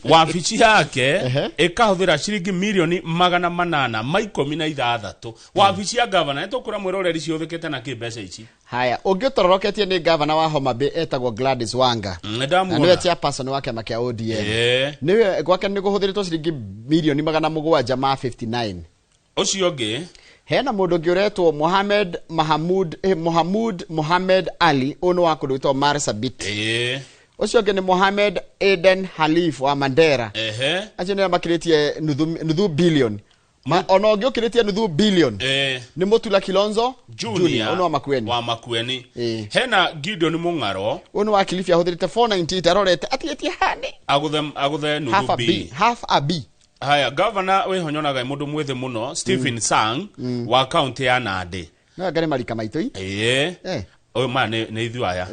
wabici yake ĩkahũthĩra ciringi milioni 816. Wabici ya governor nĩ tũkũra mwĩroreri ciũthĩkĩte na kĩ mbeca ici. Haya, ũngĩ ũtororoketie nĩ governor wa Homa Bay etagwo Gladys Wanga. Na nĩwe chairperson wa kĩama kĩa ODM. Nĩwe gwake nĩ kũhũthĩrĩtwo ciringi milioni 759. Ũcio ũngĩ hena mũndũ ũngĩ ũretwo Mohamed Mohamud Mohamed Ali ũyũ nĩ wa kũndũ gwĩtwo Marsabit. Ũcio ũngĩ nĩ Mohamed Aden Halif wa Mandera. Acio nĩo makĩrĩtie nuthu billion. Ona ũngĩ ũkĩrĩtie nuthu billion nĩ Mutula Kilonzo Junior ũyũ nĩ wa Makueni. Wa Makueni. Hena Gideon Mung'aro. Ũyũ nĩ wa Kilifi, ahũthĩrĩte 498, arorete atigĩtie hani agũthe half nuthu a b B. Half a B. Haya, gavana wĩhonyonaga mũndũ mwĩthĩ mũno, Stephen Sang wa kaunti ya Nandi. No anga nĩ marika maitũ i. Ĩĩ, ũyũ maya nĩ ithuĩ aya.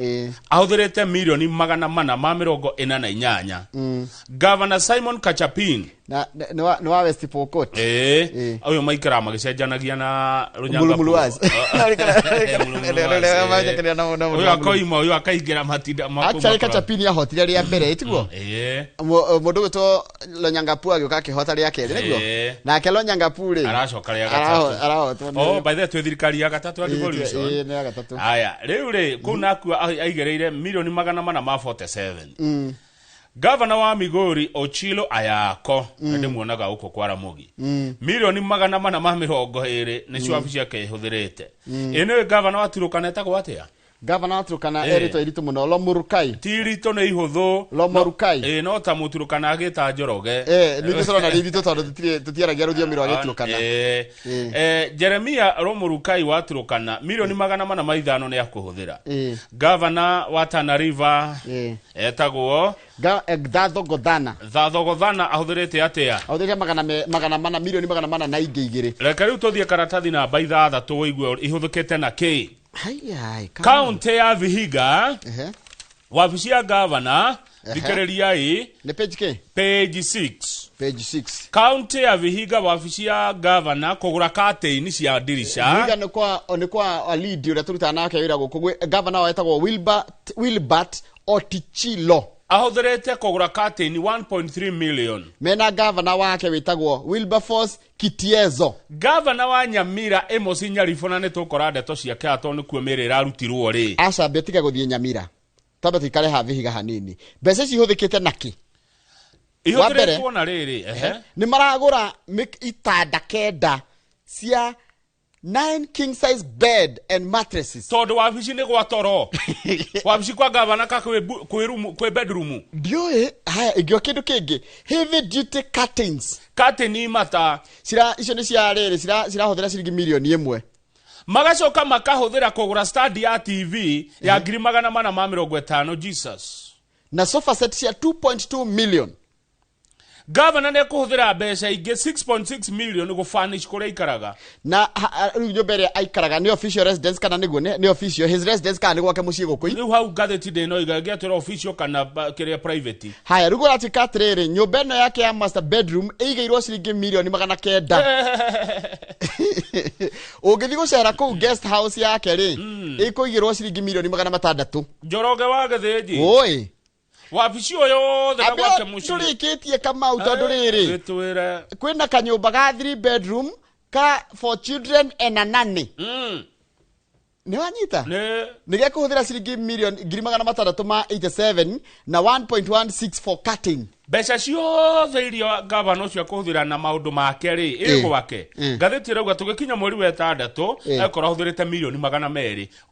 Ahũthĩrĩte 448 million. Gavana Simon Kachapin. Na nĩ wa West Pokot. Ĩĩ, ũyũ maikaraga magĩcenjanagia na Mulumuluwazi. Ũyũ akoima, ũyũ akaingĩra, matinda Actually Kachapin ahotire rĩa mbere, ĩtiguo? Ĩĩ. Mũndũ gwĩtwo Lonyangapu agĩũka akĩhota rĩa kerĩ, nĩguo? Ĩĩ. Nake Lonyangapu rĩ, aracoka rĩa gatatũ. Arahotwo Oh, by the way, twĩ thirikari ya gatatũ ya devolution. Ĩĩ, nĩ ya gatatũ. Aya, rĩu rĩ, kũu nakuo aigereire 447 million. Gavana wa Migori Ochilo Ayako, ndĩmuonaga gũkũ kwa Ramogi, 420 million nĩcio wabici yake ĩhũthĩrĩte. Ĩ nĩwe gavana wa Turukana etagwo atĩa? Gavana wa Turukana erĩtwo iritũ mũno, Lomurukai. Ti iritũ, nĩ ihũthũ. Lomorukai. Ĩ, no ta Mũturukana agĩta Njoroge. Nĩ tũrona nĩ iritũ tondũ tũtiaragia rũthiomi rwa Gĩturukana. Jeremia Romurukai wa Turukana, 405 million nĩ akũhũthĩra. Gavana wa Tana River etagwo Thathogothana. Thathogothana ahũthĩrĩte atĩa? Ahũthĩrĩte 400, 400 na ingĩ igĩrĩ. Reke rĩu tũthiĩ karatathi namba 6 ũigue ihũthĩkĩte na kĩ. Haiya. Kaunti ya Vihiga, wabici ya gavana, thikĩrĩriai. Nĩ page kĩ? Page 6. Page 6. Kaunti ya Vihiga, wabici ya gavana kũgũra curtain cia ndirica. Vihiga nĩ kwa Alidi ũrĩa tũrutaga nake wĩra gũkũ. Gavana wao etagwo Wilbert Otichilo. Ahũthĩrĩte kũgũra curtain 1.3 million. Mena gavana wake wĩtagwo Wilberforce Kitiezo. Gavana wa Nyamira Amos Nyaribo, na nĩ tũkora ndeto ciake haha tondũ nĩkuo mĩrĩ ĩrarutirwo rĩ. Aca, tiga gũthiĩ Nyamira, twambe tũikare ha Vihiga hanini. Mbeca ici ihũthĩkĩte nakĩ? Wa mbere, Ihũthĩrĩtwo na rĩrĩ, ehe. Nĩ maragũra itanda kenda cia 9 king size bed and mattresses. Tondũ wabici nĩ gwa toro, wabici kwa gavana ka kwĩ room, kwĩ bedroom. Ndiũĩ. Haya, ĩngĩo kĩndũ kĩngĩ, heavy duty curtains. Curtain mata. Cira icio nĩ cia rĩrĩ, cirahũthĩra ciringi 1 million. Magacoka makahũthĩra kũgũra stand ya TV ya 450,000. Jesus. Na sofa set cia 2.2 million. Gavana nĩ ekũhũthĩra mbeca ingĩ 6.6 million gũfurnish kũrĩa aikaraga. Na rĩu nyũmba ĩrĩa aikaraga nĩ official residence kana nĩguo nĩ official his residence kana nĩ gwake mũciĩ gũkũ? Rĩu hau ngathĩti ndĩnoiga ĩngĩatwĩra official kana kĩrĩa private. Haya, rĩu kũratuĩka atĩrĩrĩ, nyũmba ĩno yake ya master bedroom ĩigĩirwo ciringi 900 million. Ũngĩthiĩ gũcera kũu guest house yake rĩ, ĩkũigĩrwo ciringi 600 million. Njoroge wa Gĩthĩnji. Oi. Wabici ũyũ yothe na gwake mũciĩ. Ndũrĩkĩtie, Kamau, tondũ rĩrĩ, Gĩtwĩre. Kwĩna kanyũmba ga 3 bedroom ka for children and a nanny. Nĩ wanyita? Nĩ. Nĩ gekũhũthĩra ciringi 687,000,000 na 1.16 for curtain. Mbeca ciothe iria gavana ũcio akũhũthĩra na maũndũ make rĩ, ĩ gwake, ngathĩti ĩrauga tũgĩkinya mweri wa ĩtandatũ ekorwo ahũthĩrĩte 200 million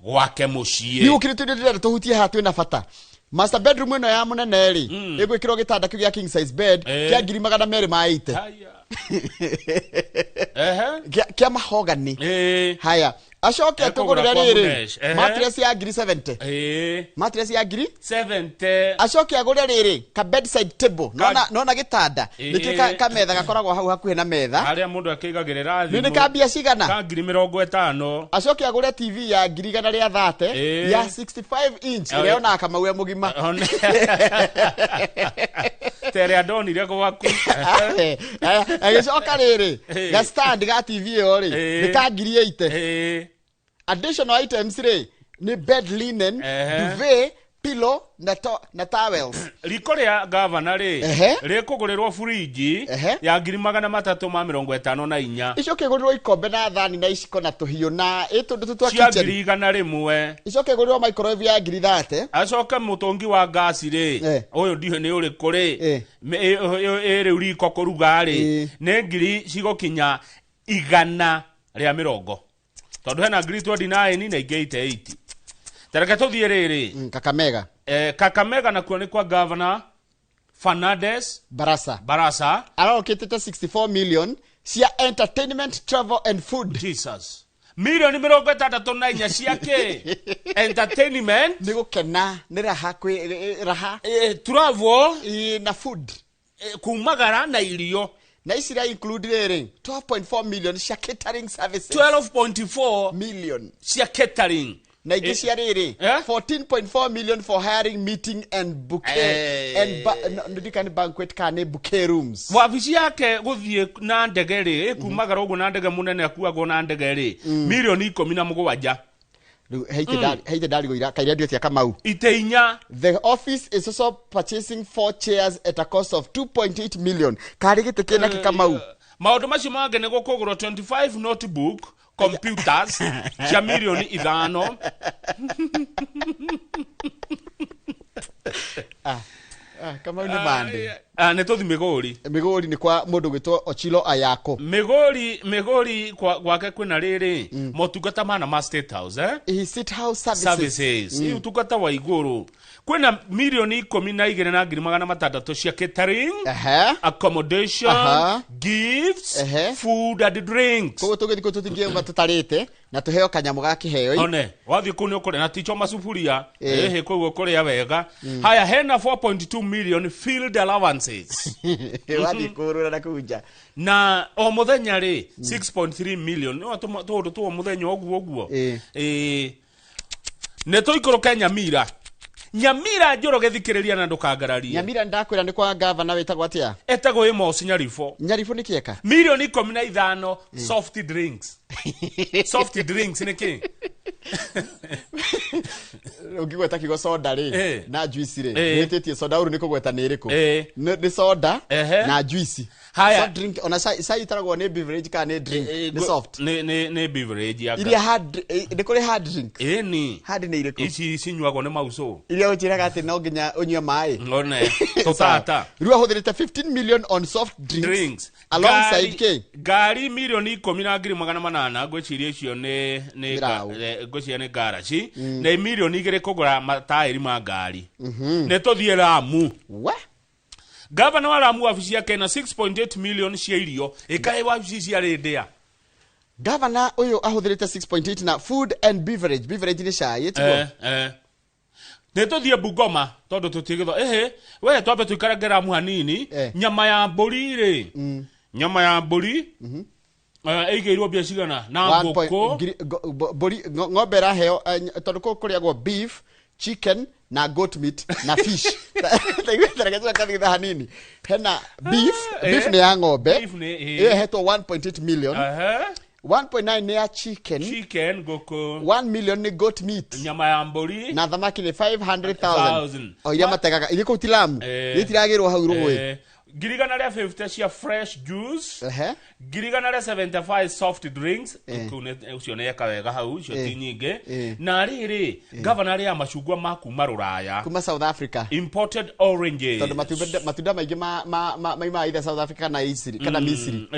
gwake mũciĩ. Nĩ gũkĩrĩ ndĩrenda tũhutie haha, twĩna bata. Master bedroom ĩno ya mũnene rĩ, ĩgwĩkĩrwo gĩtanda kĩu gĩa king size bed kĩa 280,000. Kĩa mahogany. Haya, acoke Ekũgũra atũgũrĩre kwa rĩrĩ, Munesh. Mattress ya 70,000. Mattress ya ngiri 70. Acoke agũre rĩrĩ ka bedside table. Nona gĩtanda nĩkĩ kametha gakoragwo hau hakuhĩ na metha. Harĩa mũndũ akĩigagĩrĩra Nĩ thimũ. ka mbia cigana? Ka 50,000. Acoke agũre TV ya 130,000 ya 65 inch, ĩrĩa yonaga Kamau e mũgima. Ta ĩrĩa ndonire gwaku. Agĩcoka rĩrĩ, ga stand ga TV ĩyo rĩ, nĩ ka 80,000. Additional items rĩ, nĩ bed linen, duvet, pillow na towels. Riko rĩa gavana rĩ, rĩkũgũrĩrwo burinji ya 354,000. Icoke igũrĩrwo ikombe na thani na iciko na tũhiũ na ĩtũndũ tũ twa cia kitchen. 100,000. Icoke igũrĩrwo microwave ya 30,000. Acoke mũtũngi wa ngasi rĩ, ũyũ ndiũĩ nĩ ũrĩkũ rĩ, ĩ rĩu riko kũruga rĩ, nĩ ngiri cigũkinya 120, tondũ hena 29,000 na ingĩ 88. Tareke tũthiĩ rĩrĩ. Kakamega. Kakamega nakuo nĩ kwa Governor Fernandez Barasa. Barasa. Aralocatĩte 64 million Cia entertainment, travel and food. Jesus. Milioni 64 cia kä entertainment. Nä gå kena, nä raha, kwä raha. Travel na food. Kumagara na irio. Na ici ira include rĩrĩ 12.4 million cia catering services. 12.4 million cia catering. Na ingĩ cia rĩrĩ 14.4 million for hiring meeting and bouquet and no, ndikani banquet kana nĩ bouquet rooms. Wabici yake gũthiĩ na ndege rĩ, ĩkumagara ũguo na ndege, mũnene akuagwo na ndege rĩ, milioni 17. Rĩu heite ndarigå kaira ndio tia Kamau. Ite inya. The office is also purchasing four chairs at a cost of 2.8 million. Karĩ gĩtĩ kĩna kĩ Kamau? Maũndũ macio mangĩ nĩ gũkũgũrwo 25 notebook computers cia milioni 5. Ah, ah, Kamau nĩ mande. Ah, nĩ tũthi Mĩgũri. Mĩgũri nĩ kwa mũndũ gwĩtwo Ochilo Ayako. Mĩgũri gwake kwĩna rĩrĩ motungata mana ma State House, eh? State House services. Services. Ũtungata wa igũrũ kwĩna milioni 12 na ngiri magana matandatũ cia catering, accommodation, gifts, food and drinks. Koguo tũgĩthiĩ kũu tũtingĩuma tũtarĩte na tũheo kanyamũ ga kĩheo. One wathiĩ kũu nĩ ũkũrĩa na ticho macuburia. Ĩhĩ, kũu ũkũrĩa wega. Haya, hena 4.2 million field allowances. Wathiĩ kũrũra na kũu nja. Na o mũthenya rĩ 6.3 million nĩ tũũndũ twa o mũthenya ũguo ũguo. Ĩĩ, nĩ tũikũrũke Nyamira. Nyamira, Njoroge, thikĩrĩria na ndũkangararie. Nyamira ndakwĩra nĩ kwa gavana wĩtagwo atĩa? Etagwo Amos Nyarifo. Nyarifo nĩ kĩeka. Milioni 15 soft drinks. Soft drinks nĩ kĩ? Ũngĩgweta kiugo soda rĩ na juice rĩ, wĩtĩtie soda ũru nĩ kũgweta nĩ ĩrĩkũ? Nĩ soda na juice. Haya. Soft drink ona cai itaragwo nĩ beverage kana nĩ drink? Nĩ soft. Nĩ beverage ya Iria hard, nĩ kũrĩ hard drink. Ĩni. Hard nĩ irĩkũ? Ici cinyuagwo nĩ maucũ. Iria ũnjĩraga atĩ no nginya ũnyue maĩ. One tũtata. Rĩu ahũthĩrĩte 15 million on soft drinks, drinks alongside Ngari- ngari milioni 10 na ngiri magana manana, ngwĩciria icio nĩ Mĩraũ. ngwĩciria nĩ ngaraci, na milioni 2 kũgũra mataĩri ma ngari. Nĩ tũthiĩ Ramu. We. Gavana wa Ramu, wabici yake na 6.8 million cia irio. Ĩkaĩ wabici cia rĩndĩa? Gavana ũyũ ahũthĩrĩte 6.8 na food and beverage. Beverage nĩ cai, ĩtiguo? Nĩ tũthiĩ Bungoma tondũ tũtigĩtho ĩhĩ we twambe tũikarange Ramu hanini. Nyama ya mbũri rĩ, nyama ya mbũri ĩigĩirwo mbia cigana na ngũkũ? Mbũri, ng'ombe ĩraheo, tondũ kũu kũrĩagwo beef, chicken na goat meat na fish. Taiguĩte hanini, hena beef. Beef nĩ ya ng'ombe. Beef nĩ, ĩyo ĩhetwo 1.8 million. 1.9 nĩ ya chicken. Chicken, ngũkũ. 1 million nĩ goat meat. Nyama ya mbũri. Na thamaki nĩ 500,000. Thousand. O iria mategaga iria kũu ti Lamu, iria itiragĩrwo hau rũĩ. 150,000 cia fresh juice, 175,000 soft drinks. Kũu ũcio nĩ eka wega hau, icio ti nyingĩ. Na rĩrĩ, gavana arĩa macungwa ma kuma rũraya. Kuma South Africa. Imported oranges. Tondũ matunda maingĩ maimaga either South Africa kana Misiri, kana Misiri.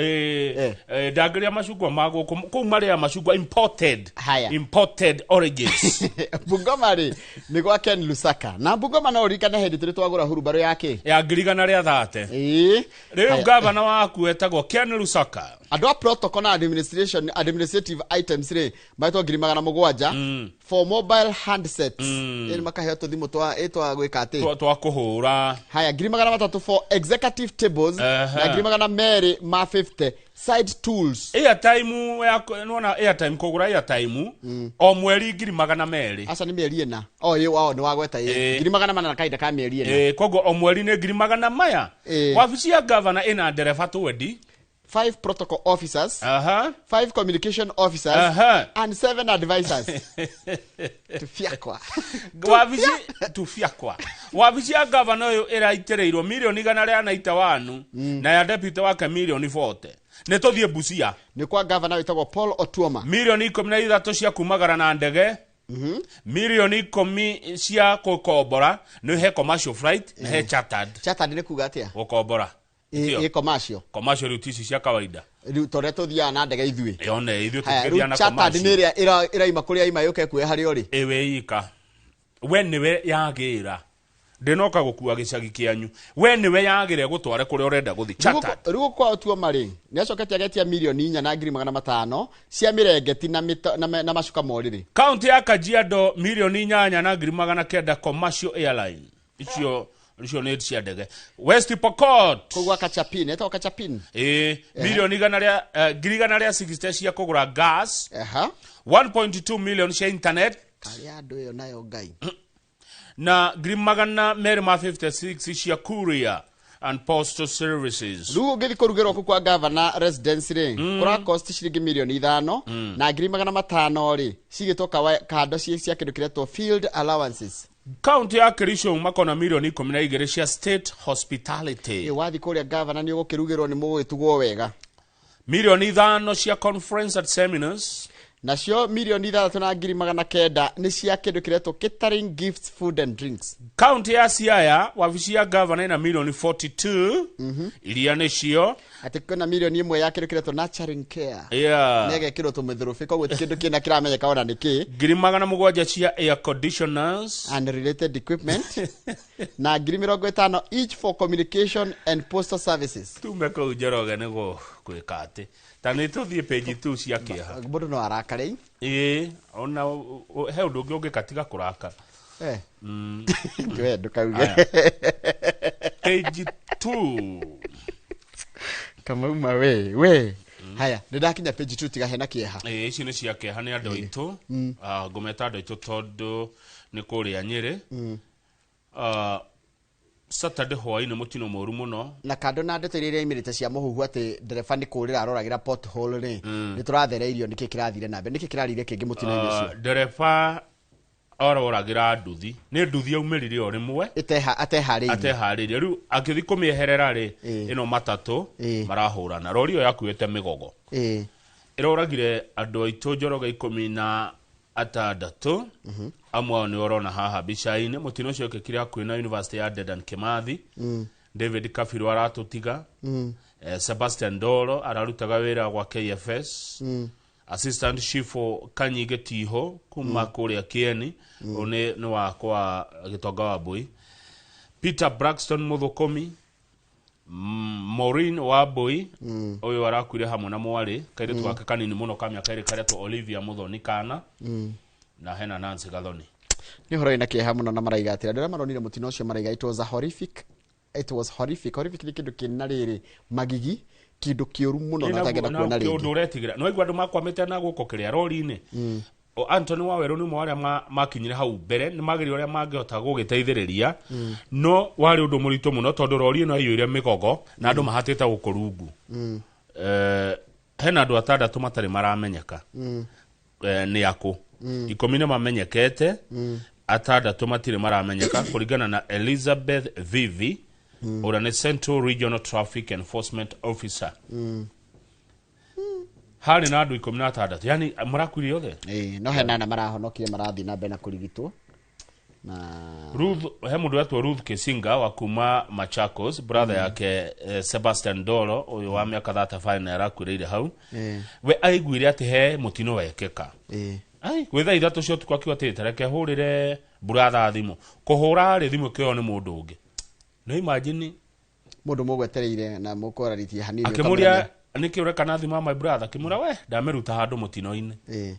Ndangĩrĩa macungwa ma gũkũ, kũu marĩa macungwa imported. Haya. Imported oranges. Bungoma rĩ, nĩ gwa Ken Lusaka, na Bungoma no ũririkane hĩndĩ tũrĩ twagũra hurubarũ yake. Ya 130,000. Rĩu Haya. gavana waku etagwo Ken Lusaka. Andũ a protocol na administration, administrative items rĩ, mahetwo 700,000 for mobile handsets. Ĩ nĩ makaheo tũthimũ twa ĩ twa gwĩka atĩ twa kũhũra. Haya, 300,000 for executive tables na 250,000 side tools. Airtime ya nona, airtime, kũgũra airtime o mweri 200,000. Aca, nĩ mĩeri 4. O ĩ wao nĩ wagweta ĩ 400,000 na kahinda ka mĩeri 4. Koguo o mweri nĩ ngiri magana maya. Wabici ya gavana ĩna ndereba 20. Five protocol officers, five communication officers and seven advisors. Tufiakwa. Wabici tufiakwa. Wabici ya gavana ũyũ ĩraitĩrĩirwo milioni 191 na ya deputy wake milioni 40. Nĩ tũthiĩ Busia. Nĩ kwa gavana wĩtagwo Paul Otuoma. Milioni 13 cia kumagara na ndege, milioni 10 cia gũkombora, nĩ he commercial flight na he chartered. Chartered nĩ kuga atĩa? Gũkombora. Ĩ commercial. Commercial rĩu ti ici cia kawaida. Rĩu torĩa tũthiaga na ndege ithuĩ. Yone ithuĩ Haya, tũngĩthiĩ rĩu na chartered nĩ commercial. ĩrĩa ĩraima kũrĩa ima yũke kuoya harĩa ũrĩ. Ĩwe ika we nĩwe yagĩra. Ndinoka gũkua gĩcagi kĩanyu. We nĩwe yagĩre gũtware kũrĩa ũrenda gũthiĩ. Chartered. Rĩu kwa Otuoma rĩ, nĩ acokete agetia 4,500,000 cia mĩrengeti na na macuka morĩrĩ. Kaunti ya Kajiado 8,900,000 commercial airline. Icio nĩ cia ndege. West Pokot. Kũgwa Kachapin, etagwo Kachapin. 160,000 cia kũgũra gas. 1.2 million cia internet. Karĩa andũ ĩyo nayo Ngai. Na 256 cia courier and postal services. Rĩu ũngĩthiĩ kũrugĩrwo kũu kwa governor residence rĩ, kũra cost ciringi 5 million na 500,000 rĩ, cigĩtwo kando cia kĩndũ kĩretwo field allowances. Kaunti ya Kericho makona 12 million cia state hospitality. Wathiĩ kũrĩa governor nĩ ũgũkĩrugĩrwo nĩ mũgũgĩtugwo wega. 5 million cia conference and seminars. Nacio 6,900,000 nĩ cia kĩndũ kĩretwo catering, gifts, food and drinks. Kaunti ya Siaya wabici ya governor ina 42 million iria nĩcio atĩ kwĩna 1 million ya kĩndũ kĩretwo nurturing care. Nĩ ĩgekĩrwo tũmĩthũrũbĩ, koguo ti kĩndũ kĩna kĩramenyeka ona nĩ kĩ. 700,000 cia air conditioners and related equipment na 50,000 each for communication and postal services. Tume kũu Njoroge nĩ gwĩka atĩ ta nĩ tũthiĩ page 2 cia kĩeha. Mũndũ no arakare. Ĩĩ, ona he ũndũ ũngĩ ũngĩkatiga kũrakara. We ndũkauge. Page 2. Kamauma we haya, nĩ ndakinya page 2, tiga hena kĩeha. Ĩĩ, ici nĩ cia kĩeha, nĩ andũ aitũ. Ngũmeta andũ aitũ tondũ nĩ kũrĩa Nyĩrĩ. Saturday hwaĩ-inĩ mũtino mũru mũno. Na kando na ndeto iria iraimĩrĩte cia mũhuhu atĩ ndereba nĩ kũrĩra aroragĩra pothole rĩ, nĩ tũrathereirio nĩkĩ kĩrathire na mbere, nĩkĩ kĩrarire kĩngĩ mũtino-inĩ ũcio. Ndereba aroragĩra nduthi, nĩ nduthi yaumĩrire o rĩmwe. Ateharĩirie. Ateharĩirie, rĩu akĩthi kũmĩeherera rĩ, ĩno matatũ marahũrana, rori ĩyo yakuĩte mĩgogo. Ĩroragire andũ aitũ Njoroge 16, amwe ao nĩ ũrona haha mbica-inĩ. Mũtino ũcio wekĩkire hakuhĩ na University ya Dedan Kimathi. David Kabiru aratũtiga. Sebastian Ndoro ararutaga wĩra gwa KFS. Assistant chief Kanyige Tiho kuma kũrĩa Kieni, ũyũ nĩ wa kwa Gĩtonga wa Mbui. Peter Braxton Mũthũkũmi, Maureen wa Mbui, ũyũ arakuire hamwe na mwarĩ kairĩtu gake kanini mũno ka mĩaka 2 karetwo Olivia Muthoni kana na hena Nancy Gathoni. Nĩ ũhoro wĩna kĩeha mũno, na maraiga atĩ andũ arĩa maronire mũtino ũcio maraiga it was a horrific, it was horrific. Horrific nĩ kĩndũ kĩna rĩrĩ magigi, kĩndũ kĩũru mũno na ũtangĩenda kuona ũndũ rĩngĩ. Ũretigĩra no aigua andũ makwamĩte na gũkũ kĩrĩa rori-inĩ. O Anthony Wawerũ nĩ ũmwe wa arĩa makinyire hau mbere, nĩ mageria ũrĩa mangĩhota gũgĩteithĩrĩria, no warĩ ũndũ mũritũ mũno tondũ rori ĩno yaiyũire mĩgogo na andũ mahatĩte gũkũ rungu. Hena andũ atandatũ matarĩ maramenyeka nĩ akũ. 10 nĩ mamenyekete, atandatũ matirĩ maramenyeka kũringana na Elizabeth Vivi, ũrĩa nĩ Central Regional Traffic Enforcement Officer. Harĩ na andũ 16, yani marakuire othe. Ĩĩ, no hena ana marahonokire, marathiĩ na mbere na kũrigitwo na Ruth, he mũndũ wetwo Ruth Kisinga wa kuma Machakos, brother yake Sebastian Ndoro ũyũ wa mĩaka 35 na arakuĩrĩire hau. We aiguire atĩ he mũtino wekĩka. Ai, gwĩ thaa 3 cia ũtukũ, akiuga atĩ tareke hũrĩre brother thimũ. Kũhũra rĩ, thimũ ĩkĩoywo nĩ mũndũ ũngĩ. No imagine. Mũndũ mũgwetereire na mũkwararitie hanini. Akĩmũria nĩkĩ ũreka na thimũ ya my brother, akĩmwĩra we ndamĩruta handũ mũtino-inĩ. Ĩĩ,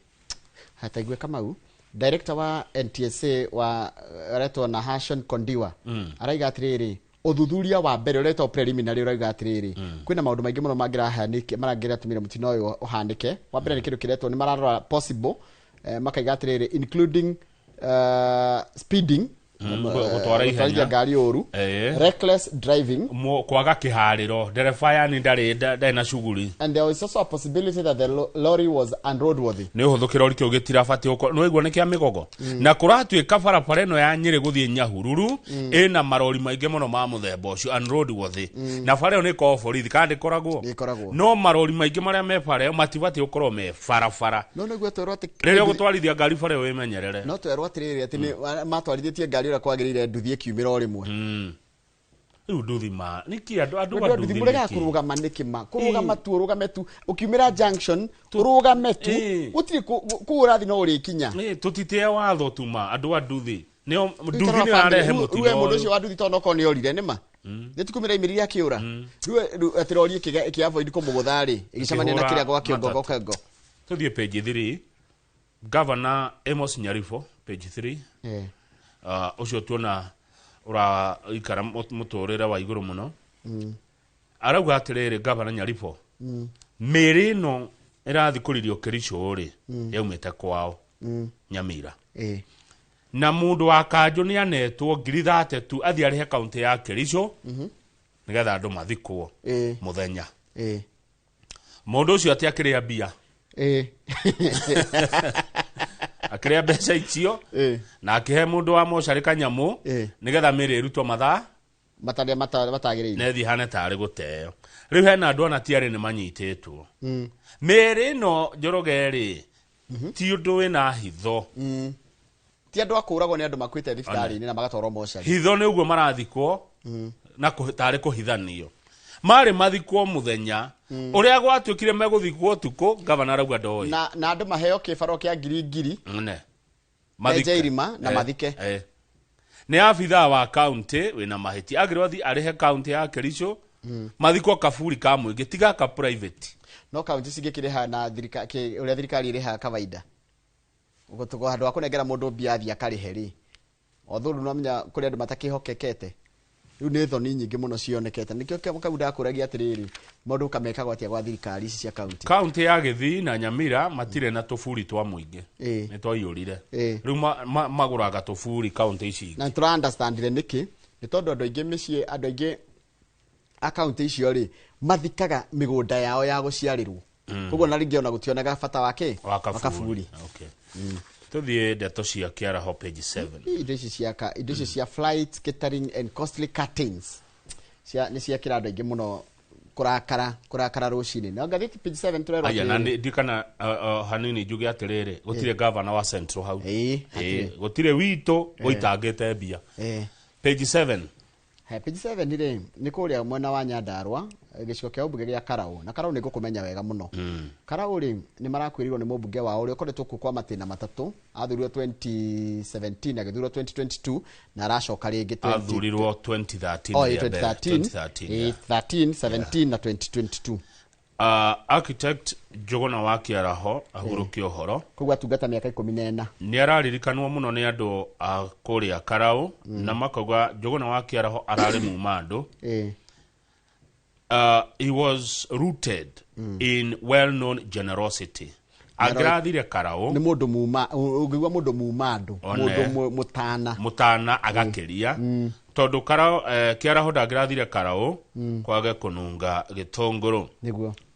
hataigue Kamau, director wa NTSA wa aretwo na Hashon Kondiwa, araiga atĩrĩrĩ, ũthuthuria wa mbere ũretwo preliminary ũrauga atĩrĩrĩ, kwĩna maũndũ maingĩ mũno mangĩrahanĩke marangĩratũmire mũtino ũyũ ũhanĩke. Wa mbere nĩ kĩndũ kĩretwo nĩ mararora possible, makaiga atĩrĩrĩ, including speeding, Gũtwara ihenya. Gũtwarithia ngari ũru, reckless driving, Kwaga kĩharĩro, ndereba yani ndarĩ na shughuli. And there is also a possibility that the lorry was unroadworthy. Nĩ ũhũthũ, kĩrori kĩu gĩtirabatiĩ gũkorwo nĩ waigua nĩ kĩa mĩgogo, na kũratuĩka barabara ĩno ya Nyĩrĩ gũthiĩ Nyahururu ĩna marori maingĩ mũno ma mũthemba ũcio unroadworthy, na bara ĩyo nĩ ĩkoragwo borithi kana ndĩkoragwo? Nĩ ĩkoragwo. No marori maingĩ marĩa me bara ĩyo matibatiĩ gũkorwo me barabara. No nĩguo twerwo atĩ Rĩrĩa ũgũtwarithia ngari bara ĩyo wĩmenyerere. No twerwo atĩrĩrĩ, atĩ nĩ matwarithĩtie ngari ũrĩa kwagĩrĩire, nduthi ĩkiumĩra o rĩmwe. Rĩu nduthi ma nĩkĩ andũ Andũ a a nduthi nduthi mũregaga nĩkĩ? Kũrũgama nĩkĩ? Ma kũrũgama tu, ũrũgame tu ũkiumĩra junction, ũrũgame tu. Gũtirĩ kũu ũrathiĩ no ũrĩkinya. Ĩ, tũtitĩe watho tu ma andũ a nduthi. Nĩo nduthi nĩ yarehe mũtino we mũndũ ũyũ. Ũcio wa nduthi tondũ okorwo nĩ orire nĩ ma nĩ tikumĩra imĩrire akĩũra rĩu atĩ rori ĩkĩ avoid kũmũgũtha rĩ, ĩgĩcemania na Ĩkĩhũra kĩrĩa gwa kĩongo matatũ. gwa kĩongo. Tũthiĩ page 3, Governor Amos Nyaribo, page 3. Ũcio tuona ũraikara mũtũrĩre wa igũrũ mũno. Arauga atĩrĩrĩ, Governor Nyaribo, mĩĩrĩ ĩno ĩrathikũririo Kericho rĩ, yaumĩte kwao Nyamira, na mũndũ wa kanjũ nĩ anetwo 32,000 athiĩ arĩhe kaunti ya Kericho nĩgetha andũ mathikwo mũthenya. Mũndũ ũcio atĩ akĩrĩa mbia, akĩrĩa mbeca icio na akĩhe mũndũ wa mocarĩ kanyamũ nĩgetha mĩĩrĩ ĩrutwo mathaa matarĩa matagĩrĩire na ĩthiĩ hane tarĩ gũteo. Rĩu hena andũ ana tiarĩ nĩ manyitĩtwo. Mĩĩrĩ ĩno, Njoroge rĩ, ti ũndũ wĩna hitho. Ti andũ a kũũragwo, nĩ andũ makuĩte thibitarĩ-inĩ na magatwarwo mocarĩ. Hitho nĩ ũguo marathikwo na tarĩ kũhithanio marĩ mathikwo mũthenya. Ũrĩa gwatuĩkire megũthikwo ũtukũ, gavana arauga ndoĩ. Na andũ maheo kĩbaro kĩa ngiri ngiri ne menje irima na mathike. Nĩ abithaa wa kaunti wĩna mahĩtia, agĩrwo athiĩ arĩhe kaunti ya Kericho mathikwo kaburi ka mũingĩ, tiga ka private. No kaunti cingĩkĩrĩha na ũrĩa thirikari ĩrĩhaga kawaida. Ũguo handũ ha kũnengera mũndũ mbia athiĩ akarĩhe rĩ, although rĩu nomenya kũrĩ andũ matakĩhokekete. Rĩu nĩ thoni nyingĩ mũno cionekete, nĩkĩo kau ndakũragia atĩrĩrĩ, maũndũ kamekagwo atĩa gwa thirikari ici cia kaunti? Kaunti ya Gĩthii na Nyamira matirĩ na tũburi twa mũingĩ, nĩ twaiyũrire. Rĩu magũraga tũburi kaunti ici ingĩ. Na nĩtũra understandire nĩkĩ, nĩ tondũ andũ aingĩ mĩciĩ, andũ aingĩ a kaunti icio rĩ, mathikaga mĩgũnda yao ya gũciarĩrwo. Koguo na rĩngĩ ona gũtionaga bata wa kĩ wa wa kaburi. Kaburi. Okay. Tũthiĩ ndeto cia Kĩaraho, page 7. Indo ici cia indo ici cia flight catering and costly curtains cia nĩ ciakĩra andũ aingĩ mũno kũrakara rũcinĩ na ngathĩti page 7 tũrerwo Aya na atĩrĩrĩ. ndikana hanini njuge atĩrĩrĩ, gũtirĩ gavana wa Central hau. Hatirĩ. Gũtirĩ witũ ũitangĩte mbia. Page 7. He page 7 rĩ, nĩ kũrĩa mwena wa Nyandarua, gĩcigo kĩa ũmbunge gĩa Karau, na Karau nĩ ngũkũmenya wega mũno. Karau rĩ, nĩ marakwĩrirwo nĩ mũmbunge wao ũrĩa ũkoretwo kuo kwa matĩna matatũ. Athurirwo 2017, agĩthurwo 2022 na aracoka rĩngĩ 20 Athurirwo 2013. Oh, rĩa mbere. 2013. 2013, yeah. 13, 17 na 2022. Architect Njũgũna wa Kĩaraho ahurũkia ũhoro. Koguo atungata mĩaka 14. Nĩ araririkanwo mũno nĩ andũ a kũrĩa Karau na makauga Njũgũna wa Kĩaraho ararĩ muma andũ. He was rooted in well-known generosity. Angĩrathire Karau Nĩ mũndũ muma, ũngĩigua mũndũ muma andũ, One. mũndũ mũtana. Mũtana agakĩria, tondũ Karau, Kĩaraho ndangĩrathire Karau kwage kũnunga gĩtũngũrũ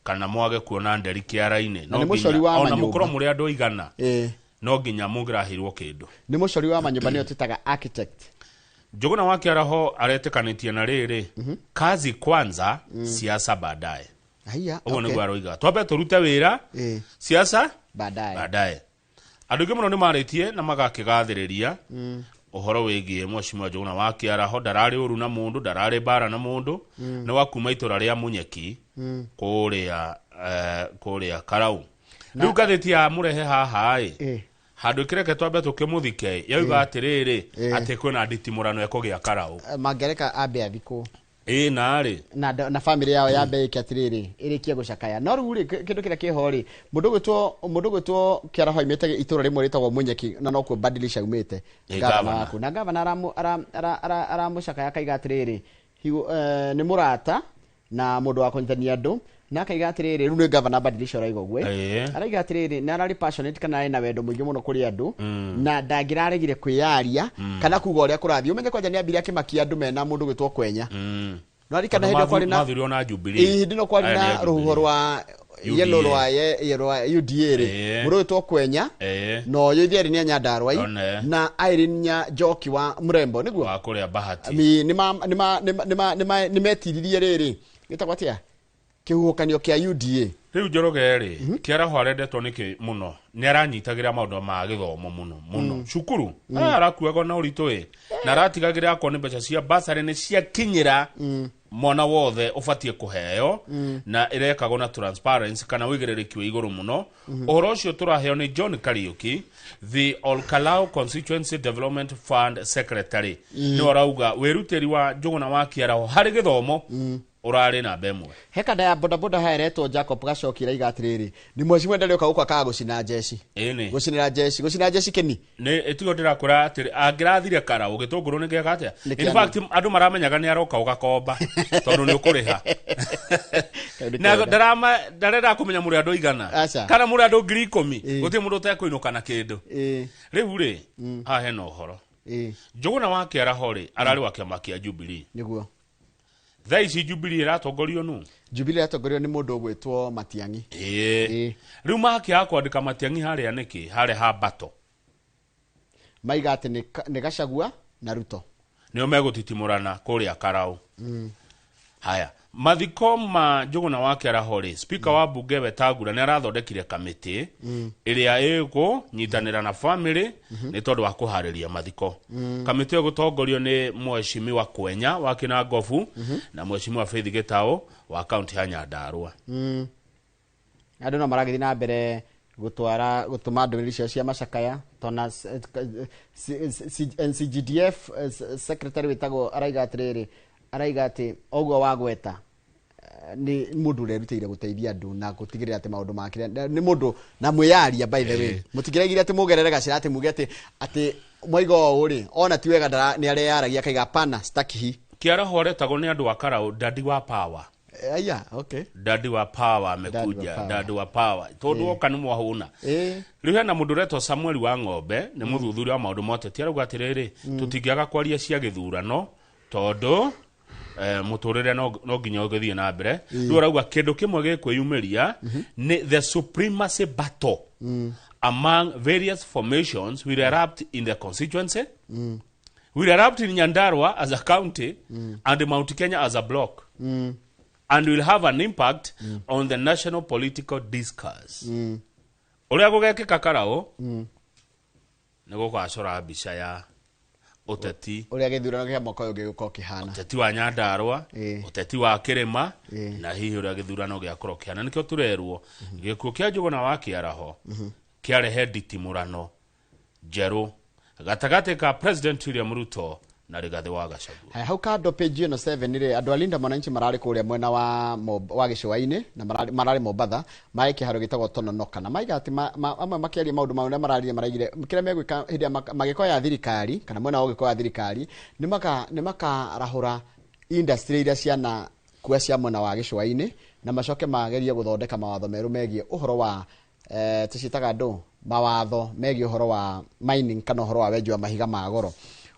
kana mwage kuona nderi kĩara-inĩ. Na nĩ mũcori wa Ona manyũmba. mũkorwo mũrĩ andũ 100, no nginya mũngĩraheirwo kĩndũ. Nĩ mũcori wa manyũmba, nĩyo twĩtaga architect. Njũgũna wa Kĩaraho aretĩkanĩtie na rĩrĩ, kazi kwanza, siasa baadaye. Haiya. Ũguo nĩguo aroiga, twambe tũrute wĩra, siasa baadaye. Baadaye. Andũ aingĩ mũno nĩ marĩtie na magakĩgathĩrĩria ũhoro wĩgiĩ mheshimiwa Njũgũna wa Kĩaraho. Ndararĩ ũru na mũndũ, ndararĩ mbara na mũndũ. Nĩ wa kuma itũra rĩa Munyeki kũrĩa Karau. Rĩu ngathĩti ya mũrehe haha ĩ handũ ĩkĩreke twambe tũkĩmũthike, yauga atĩrĩrĩ, atĩ kwĩna nditimũrano ĩkũgĩa Karau. Mangereka ambe athikwo. Ĩ narĩ Na family yao yambe ĩke atĩrĩrĩ, ĩrĩkie gũcakaya. No rĩu rĩ, kĩndũ kĩrĩa kĩho rĩ, mũndũ ũgwĩtwo Kĩaraho aimĩte itũra rĩmwe rĩtagwo Munyeki, na nokuo Badilisha aumĩte. Gavana Gavana. waku na gavana aramũcakaya, akaiga atĩrĩrĩ, nĩ mũrata na mũndũ wa kũnyitania andũ, na akaiga atĩrĩrĩ, rĩu nĩ gavana Badilisha ũraiga ũguo, araiga atĩrĩrĩ, nĩ ararĩ passionate kana arĩ na wendo mũingĩ mũno kũrĩ andũ, na ndangĩraregire kwĩyaria kana kuga ũrĩa kũrathiĩ. Ũmenye kwanja nĩ ambire akĩmakia andũ mena mũndũ ũgwĩtwo Kwenya. No arikana hĩndĩ ĩyo kwarĩ na Mathurirwo na Jubilee. Ĩĩ, hĩndĩ ĩno kwarĩ Aya nĩ na a rũhuho Jubilee. rwa UDA. yellow rwa UDA rĩ, mũndũ ũgwĩtwo Kwenya na ũyũ itherĩ nĩ a Nyandarua One. na Irene Nyanjoki wa Mrembo nĩguo wa kũrĩa Bahati. Mi- nĩ ma- nĩ ma- nĩ ma- nĩ ma- nĩ ma- nĩ metiririe rĩrĩ gĩtagwo atĩa, kĩhuhũkanio kĩa UDA. Rĩu Njoroge rĩ, Kĩaraho arendetwo nĩkĩ mũno? Nĩ aranyitagĩra maũndũ ma gĩthomo mũno mũno. Cukuru arakuaga na ũritũ ĩ, na aratigagĩra akorwo nĩ mbeca cia basarĩ nĩ ciakinyĩra. Mwana wothe ũbatiĩ kũheo na ĩrekagwo na transparency kana wĩigĩrĩrĩki wĩ igũrũ mũno. Ũhoro ũcio tũraheo nĩ John Kariuki, the Olkalou Constituency Development Fund Secretary. Nĩwe arauga wĩrutĩri wa Njũgũna wa Kĩaraho harĩ gĩthomo ũrarĩ namba 1. He kanda ya bodaboda haya ĩretwo Jacob Gacoki ĩraiga atĩrĩrĩ, nĩ mweci mwenda rĩoka gũkũ akaga gũcina njeci. Ĩni. Gũcinĩra njeci, gũcina njeci kĩni. Nĩ ĩtigo ndĩrakwĩra atĩrĩ, angĩrathire Karaũ gĩtũngũrũ nĩ gĩeka atĩa? Nĩ In kĩa fact, andũ maramenyaga nĩ aroka ũgakomba tondũ nĩ ũkũrĩha. Na kega. Ndarenda kũmenya mũrĩ andũ aigana Aca. kana mũrĩ andũ 10,000, gũtirĩ mũndũ ũtekũinũka na kĩndũ. Rĩu rĩ, haha hena ũhoro. Njũgũna wa Kĩaraho rĩ, ararĩ wa kĩama kĩa Jubilee. Nĩguo. Thaa ici Jubilee ĩratongorio nũ? Jubilee ĩratongorio nĩ mũndũ ũgwĩtwo Matiang'i. Ĩĩ. Rĩu makĩaga kwandĩka Matiang'i harĩa nĩkĩ? Harĩa ha Bato. Maiga atĩ nĩ Gachagua na Ruto. Nĩo megũtitimũrana kũrĩa Karaũ. Haya, mathiko ma Njũgũna wa Kĩaraho rĩ, speaker wa bunge Wetangula nĩ arathondekire kamĩtĩ ĩrĩa ĩkũnyitanĩra na family nĩ tondũ wa kũharĩria mathiko. Kamĩtĩ ĩyo gũtongorio nĩ Mheshimiwa Kwenya wa Kinangofu na Mheshimiwa Faith Gĩtaũ wa kaunti ya Nyandarua. Andũ no maragĩthiĩ na mbere gũtwara gũtũma ndũmĩrĩri ciao cia macakaya tona NCGDF secretary wĩtagwo araiga atĩrĩrĩ, araiga atĩ oguo wagweta nĩ mũndũ ũrerutĩire gũteithia andũ na gũtigĩrĩra atĩ maũndũ make nĩ mũndũ na mwĩyaria. By the way, mũtingĩraigire atĩ mũgerere gacĩra atĩ muge atĩ mwaiga ũũ rĩ, ona ti wega nĩ areyaragia akaiga pana staki hii. Kĩaraho aretagwo nĩ andũ a Karaũ Daddy wa Power. Aya, okay. Daddy wa Power amekuja. Power. Daddy wa Power tondũ woka nĩ mwahũna. Rĩu hena mũndũ ũretwo Samuel wa Ng'ombe, nĩ mũthuthuria wa maũndũ ma ũteti, arauga atĩrĩrĩ, tũtingĩaga kwaria cia gĩthurano tondũ mũtũrĩre no nginya ũgĩthiĩ na mbere. Rĩu arauga kĩndũ kĩmwe gĩkwĩyumĩria nĩ the supremacy battle among various formations will erupt in the constituency, will erupt in Nyandarua as a county and Mount Kenya as a block and will have an impact on the national political discourse. Ũrĩa gũgekĩka Karaũ nĩ gũgacora mbica ya ũteti ũrĩa gĩthurano kĩa mwaka ũyũ gĩgũkorwo kĩhana. Ũteti wa Nyandarua, ũteti wa kĩrĩma, na hihi ũrĩa gĩthurano gĩakorwo kĩhana. Nĩkĩo tũrerwo gĩkuũ kĩa Njũgũna wa Kĩaraho kĩarehe nditimũrano njerũ gatagatĩ ka President William Ruto na Rigathĩ wa Gachagua. Haya, hau kando page ĩno 7 rĩ, andũ a Linda Mwananchi mararĩ kũrĩa mwena wa gĩcũa-inĩ na mararĩ Mombatha, marĩ kĩharo gĩtagwo Tononoka, na maiga atĩ amwe makĩaria maũndũ marĩa mararire, maraigire kĩrĩa megwĩka hĩndĩ ĩrĩa magĩkoya thirikari kana mwena wa gũgĩkoya thirikari nĩ makarahũra industry iria ciana kua cia mwena wa gĩcũa-inĩ, na macoke magerie gũthondeka mawatho merũ megiĩ ũhoro wa tũciĩtaga ndũ mawatho megiĩ ũhoro wa mining kana ũhoro wa wenji wa mahiga ma goro.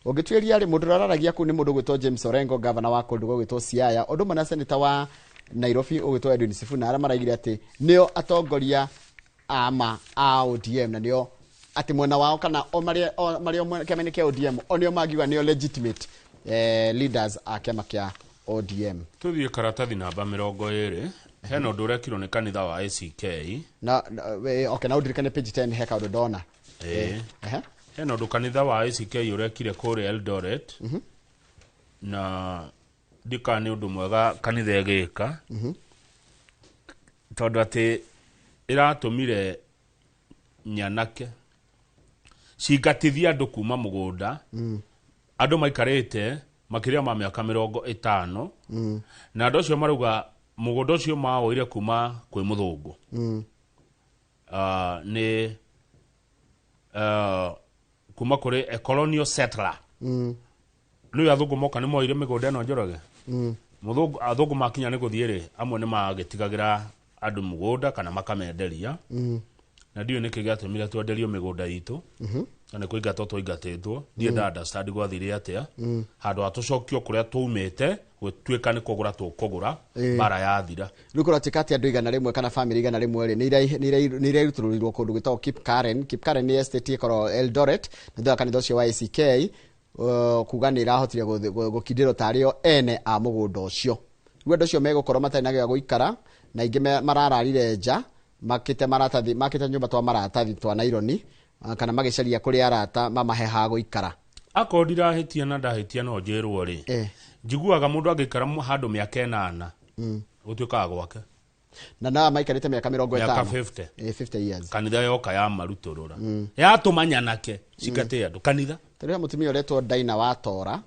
Ũngĩtuĩria rĩ, mũndũ ũrĩa ũraragia kũu nĩ mũndũ ũgwĩtwo James Orengo, governor wa kũndũ gũgwĩtwo Siaya, ũndũ ũmwe na senator wa Nairobi ũgwĩtwo Edwin Sifuna, arĩa maraigire atĩ nĩo atongoria ama a ODM na nĩo atĩ mwena wao kana o marĩa o marĩa o kĩama-inĩ kĩa ODM o nĩo mangiuga nĩo legitimate leaders a kĩama kĩa ODM. Tũthiĩ karatathi namba 20, hena ũndũ ũrekirwo nĩ kanitha wa ACK. Na okay, na ũndirikane page 10 he kaũndũ ndona. Ĩĩ. Hena ũndũ kanitha wa ACK ũrekire kũrĩa Eldoret, na ndika nĩ ũndũ mwega kanitha ĩgĩka, tondũ atĩ ĩratũmire nyanake cingatithie andũ kuma mũgũnda. Andũ maikarĩte makĩria ma mĩaka 50, na andũ acio marauga mũgũnda ũcio mawoire kuma kwĩ mũthũngũ. Nĩ kuma kũrĩ a colonial settler. Rĩu athũngũ moka nĩ moire mĩgũnda ĩno, Njoroge. Mũthũngũ, athũngũ makinya nĩ gũthiĩ rĩ, amwe nĩ magĩtigagĩra andũ mũgũnda kana makamenderia, na ndiũĩ nĩkĩ gĩatũmire twenderio mĩgũnda itũ, na nĩ kũingatwo twaingatĩtwo. Ndiĩ nda understand gwathire atĩa. Handũ ha tũcokio kũrĩa twaumĩte, gũtuĩka nĩ kũgũra tũkũgũra. Mbara yathira. Rĩu kũratuĩka atĩ andũ 100 kana bamĩrĩ 100 rĩ, nĩ irairutũrũrirwo kũndũ gwĩtagwo Kipkaren. Kipkaren nĩ estate ĩkoragwo Eldoret, na thutha wa kanitha ũcio wa ACK kuga nĩ ĩrahotire gũkindĩrwo tarĩ o ene a mũgũnda ũcio. Rĩu andũ acio megũkorwo matarĩ na gĩa gũikara, na aingĩ marararire nja makĩte maratathi, makĩte nyũmba twa maratathi twa naironi, kana magĩcaria kũrĩ arata mamahe ha gũikara. Akorwo ndirahĩtia na ndahĩtia no njĩrwo rĩ, Njiguaga mũndũ angĩikara handũ mĩaka 8 gũtuĩkaga gwake. Na na maikarĩte mĩaka 50. Mĩaka 50. 50 years. Kanitha yoka ya marutũrũra. Yatũmanyanake cikate andũ kanitha. Tũrĩ mũtumia ũretwo Daina wa Tora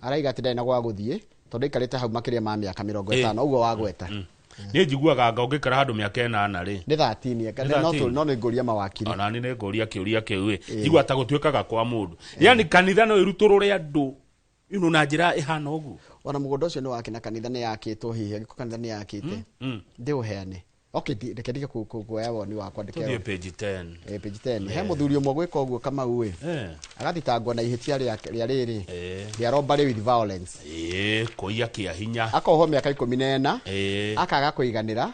araiga atĩ ndarĩ na gwa gũthiĩ tondũ aikarĩte hau makĩria ma mĩaka 50 ũguo wagweta. Niĩ njiguaga anga ũngĩikara handũ mĩaka 8 rĩ. Nĩ 13 no nĩ ngũria mawakiri. Ona nĩ ngũria kĩũria kĩu ĩ. Njigua ta gũtuĩkaga kwa mũndũ. Yaani kanitha no ĩrutũrũre andũ ino na njĩra ĩhana ũguo. Ona mũgũnda ũcio nĩ wake na kanitha nĩ yakĩtwo hihi angĩkorwo kanitha nĩ yakĩte ndĩũheane. Okay, reke ndige kuoya woni wakwa ndeke. Tũthiĩ page 10. Page 10. He mũthuri ũmwe gwĩka ũguo Kamau ĩ. Agathitangwo na ihĩtia rĩa rĩrĩ rĩa robbery with violence. Kũiya kĩa hinya. Akohwo mĩaka 14. Akaga kũiganĩra.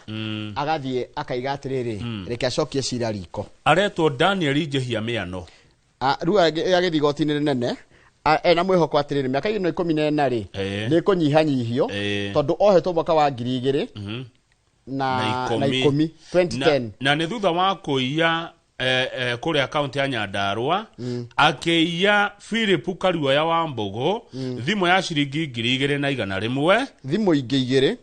Agathiĩ akaiga atĩrĩrĩ reke acokie cira riko. Aretwo Daniel Njehia Mĩano. Rĩu agĩthiĩ igoti-inĩ rĩnene ena mwĩhoko atĩrĩrĩ mĩaka ĩno 14 rĩ nĩ ĩkũnyihanyihio tondũ ohetwo mwaka wa 2000 na 10 2010 na nĩ thutha wa kũiya kũrĩa kaunti ya Nyandarua akĩiya Philip Karuoya wa Mbũgũ thimũ ya ciringi 2100 thimũ ingĩ igĩrĩ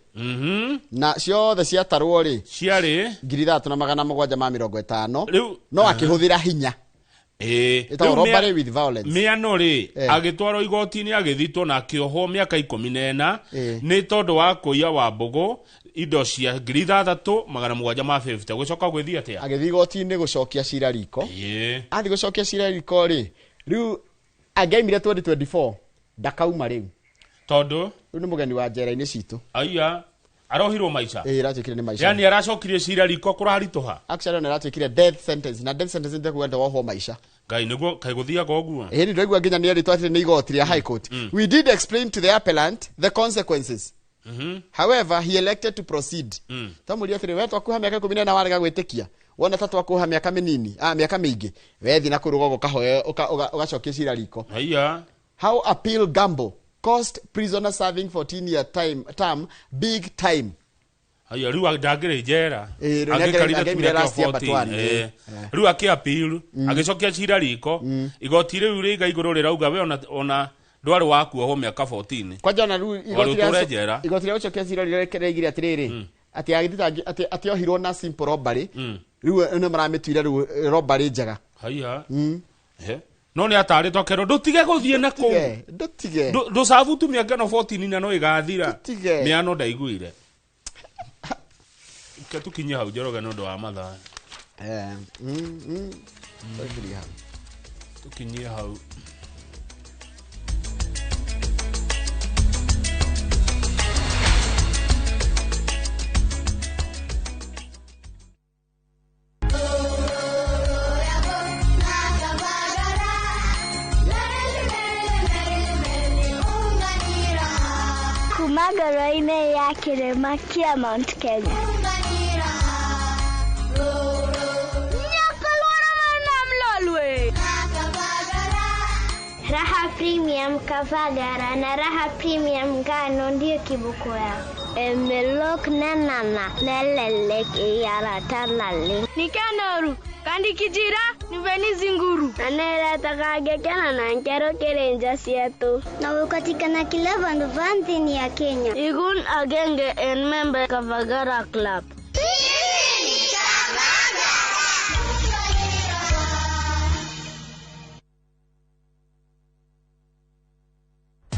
na ciothe ciatarwo rĩ ciarĩ 3750 no akĩhũthĩra hinya. Robbery with violence. Mĩano rĩ agĩtwarwo igoti-inĩ agĩthitwo na akĩohwo mĩaka 14 nĩ tondũ wa kũiya wa Mbũgũ indo cia 3750 gũcoka gwĩthiĩ atĩa? Agĩthiĩ igoti-inĩ gũcokia cira riko. Athiĩ gũcokia cira riko rĩ rĩu angĩaimire 2024 ndakauma rĩu tondũ rĩu nĩ mũgeni wa njera-inĩ citũ. Aya arohirwo maica. Ĩratuĩkire nĩ maica. Yani aracokirie cira riko kũraritũha. Actually nĩ aratuĩkire death sentence na death sentence nĩ kuga wohwo maica. Ngai nĩguo kaĩ gũthiaga ũguo. Ĩĩ ndĩraigua nginya nĩ erĩtwo atĩ nĩ igoti rĩa High Court. We did explain to the appellant the consequences. However, he elected to proceed. Tamũria atĩrĩ we twakuha mĩaka 14 warega gwĩtĩkia. Wona ta twakuha mĩaka mĩnini, mĩaka mĩingĩ. Wethi na kũu rũgongo ũkahoya ũgacokia cira riko. Haiya. How appeal gamble cost prisoner serving 14-year term big time. Haya rĩu ndangĩrĩ njera. Angĩkarire mĩaka 14. Rĩu akĩ-appeal, agĩcokia cira riko. Igoti rĩu rĩiga igũrũ rĩrauga we ona ndwarĩ wa kuohwo mĩaka 14. Kwanja ona rĩu igoti rĩa gũcokia cira rĩraigire atĩrĩrĩ atĩ atĩ ohirwo na simple robbery. Rĩu nĩ maramĩtuire rĩu robbery njega. Haya. No nĩ atarĩtwo kerwo ndũtige gũthiĩ na kũu. Ndũtige. Ndũcabu mĩaka ĩno 14 na no ĩgathira. Mĩano ndaiguire. Ke tukinye hau Njoroge nĩ ũndũ wa mathaa. Tukinyie hau. Magoro-inĩ ya kĩrĩma kĩa Mount Kenya. Raha Premium Kavagara na Raha Premium ngano ndiyo kiboko yao. Emelok nanana lelelek iyaratanale. Nikanoru kandi kijira niveni zinguru. Anera na nkero kerenja sietu. Na ukatikana kila vandu vanthini ya Kenya. Igun agenge en member Kavagara Club.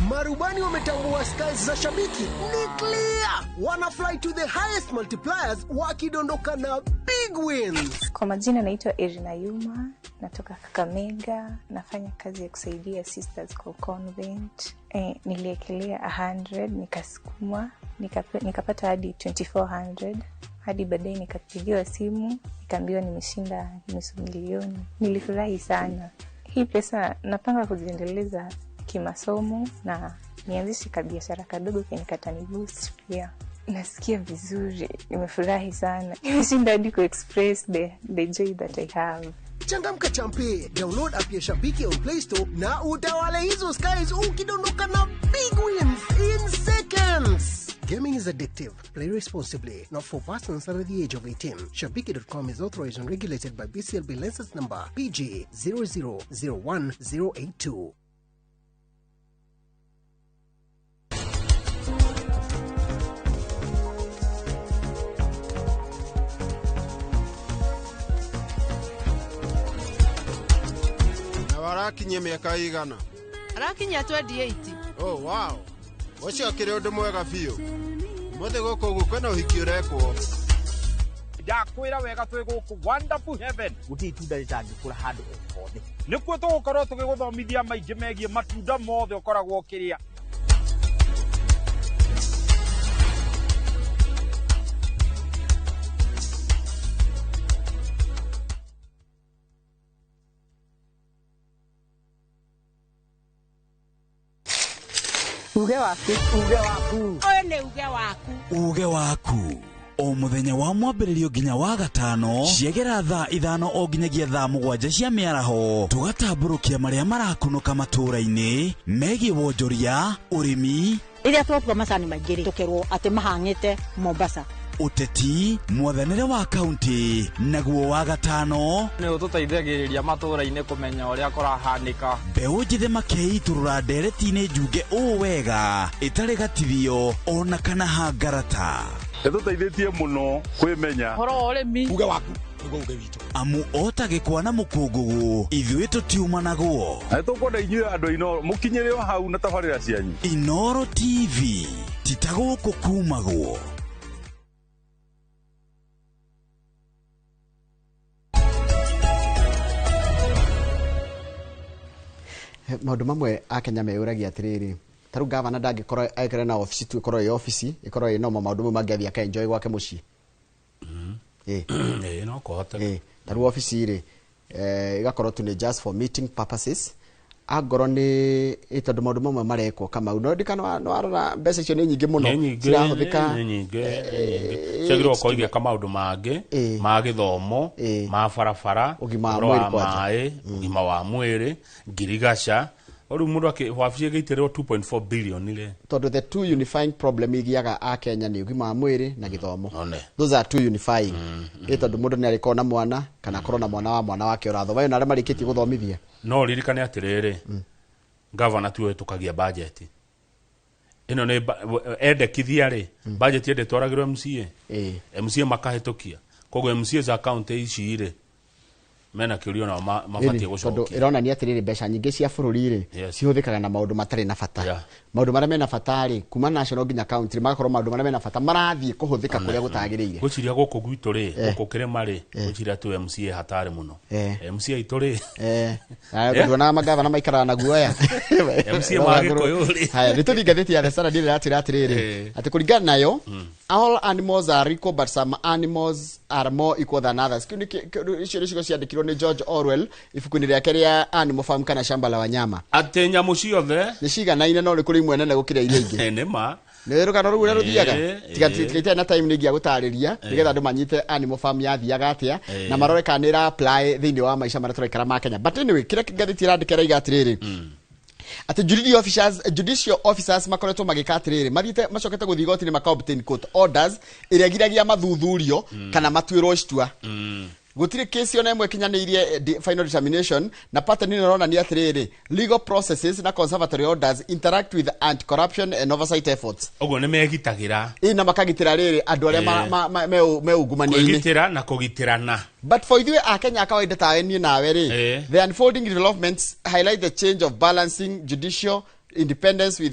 Marubani wametambua skies za shabiki ni clear. Wana fly to the highest multipliers wakidondoka na big wins. Kwa majina naitwa Irina Yuma, natoka Kakamega, nafanya kazi ya kusaidia sisters kwa convent. Niliekelea 100 nikasukuma, nikapata hadi 2400. Hadi baadaye nikapigiwa simu, nikaambiwa nimeshinda 500,000. Nilifurahi sana. Hii pesa napanga kuziendeleza kimasomo na nianzishe kabiashara kadogo kenye kataniboost pia. Nasikia vizuri, nimefurahi sana. Nimeshinda hadi ku express the joy that I have. Changamka champe, download app ya Shabiki on Play Store na utawale hizo skies ukidondoka na big wins in seconds. Gaming is addictive. Play responsibly. Not for persons under the age of 18. Shabiki.com is authorized and regulated by BCLB license number PG 0001082. Arakinyia mĩaka ĩigana? Arakinyia 28. Oh, wow. Ũcio akĩrĩ ũndũ mwega biũ. Ũmũthĩ gũkũ ũguo kwĩna ũhiki ũrekwo. Ndakwĩra wega twĩ gũkũ Wonderful Heaven. Gũtirĩ itunda rĩtangĩkũra handũ o hothe. Nĩkuo tũgũkorwo tũgĩgũthomithia maingĩ megiĩ matunda mothe ũkoragwo ũkĩrĩa. Uge waku. Uge waku. Ũyũ nĩ uge waku. Uge waku o muthenya wa mwambĩrĩrio nginya wa gatano ciegera thaa 5 o nginyagia thaa 7 cia mĩaraho tũgatambũrũkia marĩa marakunũka matũũra-inĩ megiĩ wonjoria, ũrĩmi, Rĩrĩa twatua macani maingĩ rĩ, tũkerwo atĩ mahang'ĩte Mombasa. Ũteti, mwathanĩre wa kaunti, naguo wa gatano nĩ ũtũteithagĩrĩria matũũra-inĩ kũmenya ũrĩa kũrahanĩka. Mbeũ njĩthĩ makeitũrũra ndereti-inĩ njunge ũũ wega ĩtarĩ gatithio ona kana hangarata. Ĩtũteithĩtie mũno kwĩmenya. Ũhoro wa ũrĩmi. Uge waku nĩguo uge witũ. Amu o ta gĩkwa na mũkũngũgũ ithuĩ tũtiumanagwo. Na nĩtũkwenda inyuĩ andũ a Inooro mũkinyĩre o hau na tabarĩra cianyu. Inooro TV ti ta gũkũ kumagwo. Maũndũ mamwe akenya meyũragia atĩrĩrĩ, ta rĩu gavana ndangĩkorwo ekĩre na obici tu ĩkorwo ĩ obici ĩkorwo ĩ noma, maũndũ mau mangĩathiĩ aka-enjoy gwake mũciĩ. Ĩĩ, no kũhoteke. Ta rĩu obici rĩ, ĩgakorwo tu nĩ just for meeting purposes, angorwo nĩ tondũ maũndũ mamwe marekwo Kamau, no ndikana nĩ warora mbeca icio nĩ nyingĩ mũno Nĩ nyingĩ, cirahũthĩka. nĩ nyingĩ, nĩ nyingĩ. Ciagĩrĩirwo gũkorwo igĩka maũndũ mangĩ ma gĩthomo, ma barabara, Ũgima wa ũhoro wa mwĩrĩ kwanja. maĩ, ũgima wa mwĩrĩ, ngirigaca. O rĩu mũndũ wabici ĩgĩitĩrĩrwo 2.4 billion rĩ. Tondũ the two unifying problem igiaga a Kenya nĩ ũgima wa mwĩrĩ na gĩthomo. One. Those are two unifying. Tondũ mũndũ nĩ arĩkorwo na mwana kana akorwo na mwana wa mwana wake ũrathoma. Ĩyo na arĩa marĩkĩtie gũthomithia. No ririkane atĩrĩrĩ, gavana tiwe ũhĩtũkagia budget. Ĩno nĩ endekithia rĩ, budget ĩndĩ ĩtwaragĩrwo MCA. MCA makahĩtũkia. Koguo MCA za county ici rĩ, mena kĩũria nao mabatiĩ Ĩni, tondũ gũcokia. ĩronania atĩrĩrĩ, mbeca nyingĩ cia bũrũri rĩ, cihũthĩkaga na maũndũ matarĩ na bata. Maũndũ marĩa mena bata rĩ, kuma national nginya county, magakorwo maũndũ marĩa mena bata marathiĩ kũhũthĩka kũrĩa gũtagĩrĩire. Ngwĩciria gũkũ gwitũ rĩ, gũkũ kĩrĩma rĩ, ngwĩciria tu MCA hatarĩ mũno. MCA itũ rĩ. Nduonaga magavana maikaraga na guoya. MCA ma Gĩkũyũ rĩ. Haya, nĩ tũthiĩ ngathĩti ya The Standard ĩrĩa ĩratwĩra atĩrĩrĩ, atĩ kũringana nayo, all animals are equal but some animals are more equal than others. Kĩu nĩ icio nĩ ciugo ciandĩkirwo nĩ George Orwell ibuku-inĩ rĩake rĩa Animal Farm kana Shamba la Wanyama. Atĩ nyamũ ciothe nĩ ciganaine no nĩ kũrĩ imwe nene gũkĩra iria ingĩ. Nĩ ma. Nĩ rũgano rũu ũrĩa rũthiaga? Tiga tiga itarĩ na time nĩ ingĩa gũtarĩria, nĩgetha andũ manyite Animal Farm yathiaga atĩa, na marore kana nĩ ĩra apply thĩinĩ wa maica marĩa tũraikara ma Kenya. But anyway, kĩrĩa ngathĩti ĩrandĩka ĩraiga atĩrĩrĩ, atĩ judicial officers makoretwo magĩka atĩrĩrĩ, mathiĩte macokete gũthiĩ igoti-inĩ maka obtain court orders ĩrĩa ĩgiragia mathuthurio kana matuĩrwo itua. Gũtirĩ case ona ĩmwe ĩkinyanĩirie final determination, na pattern ĩno ĩronania atĩrĩrĩ, legal processes na conservatory orders interact with anti-corruption and oversight efforts. Ũguo nĩ megitagĩra. Ĩ, na makagitĩra rĩrĩ andũ arĩa me ungumania-inĩ. Kwĩgitĩra na kũgitĩrana. But for ithuĩ a Kenya kawaida tawe niĩ nawe rĩ, the unfolding developments highlight the change of balancing judicial independence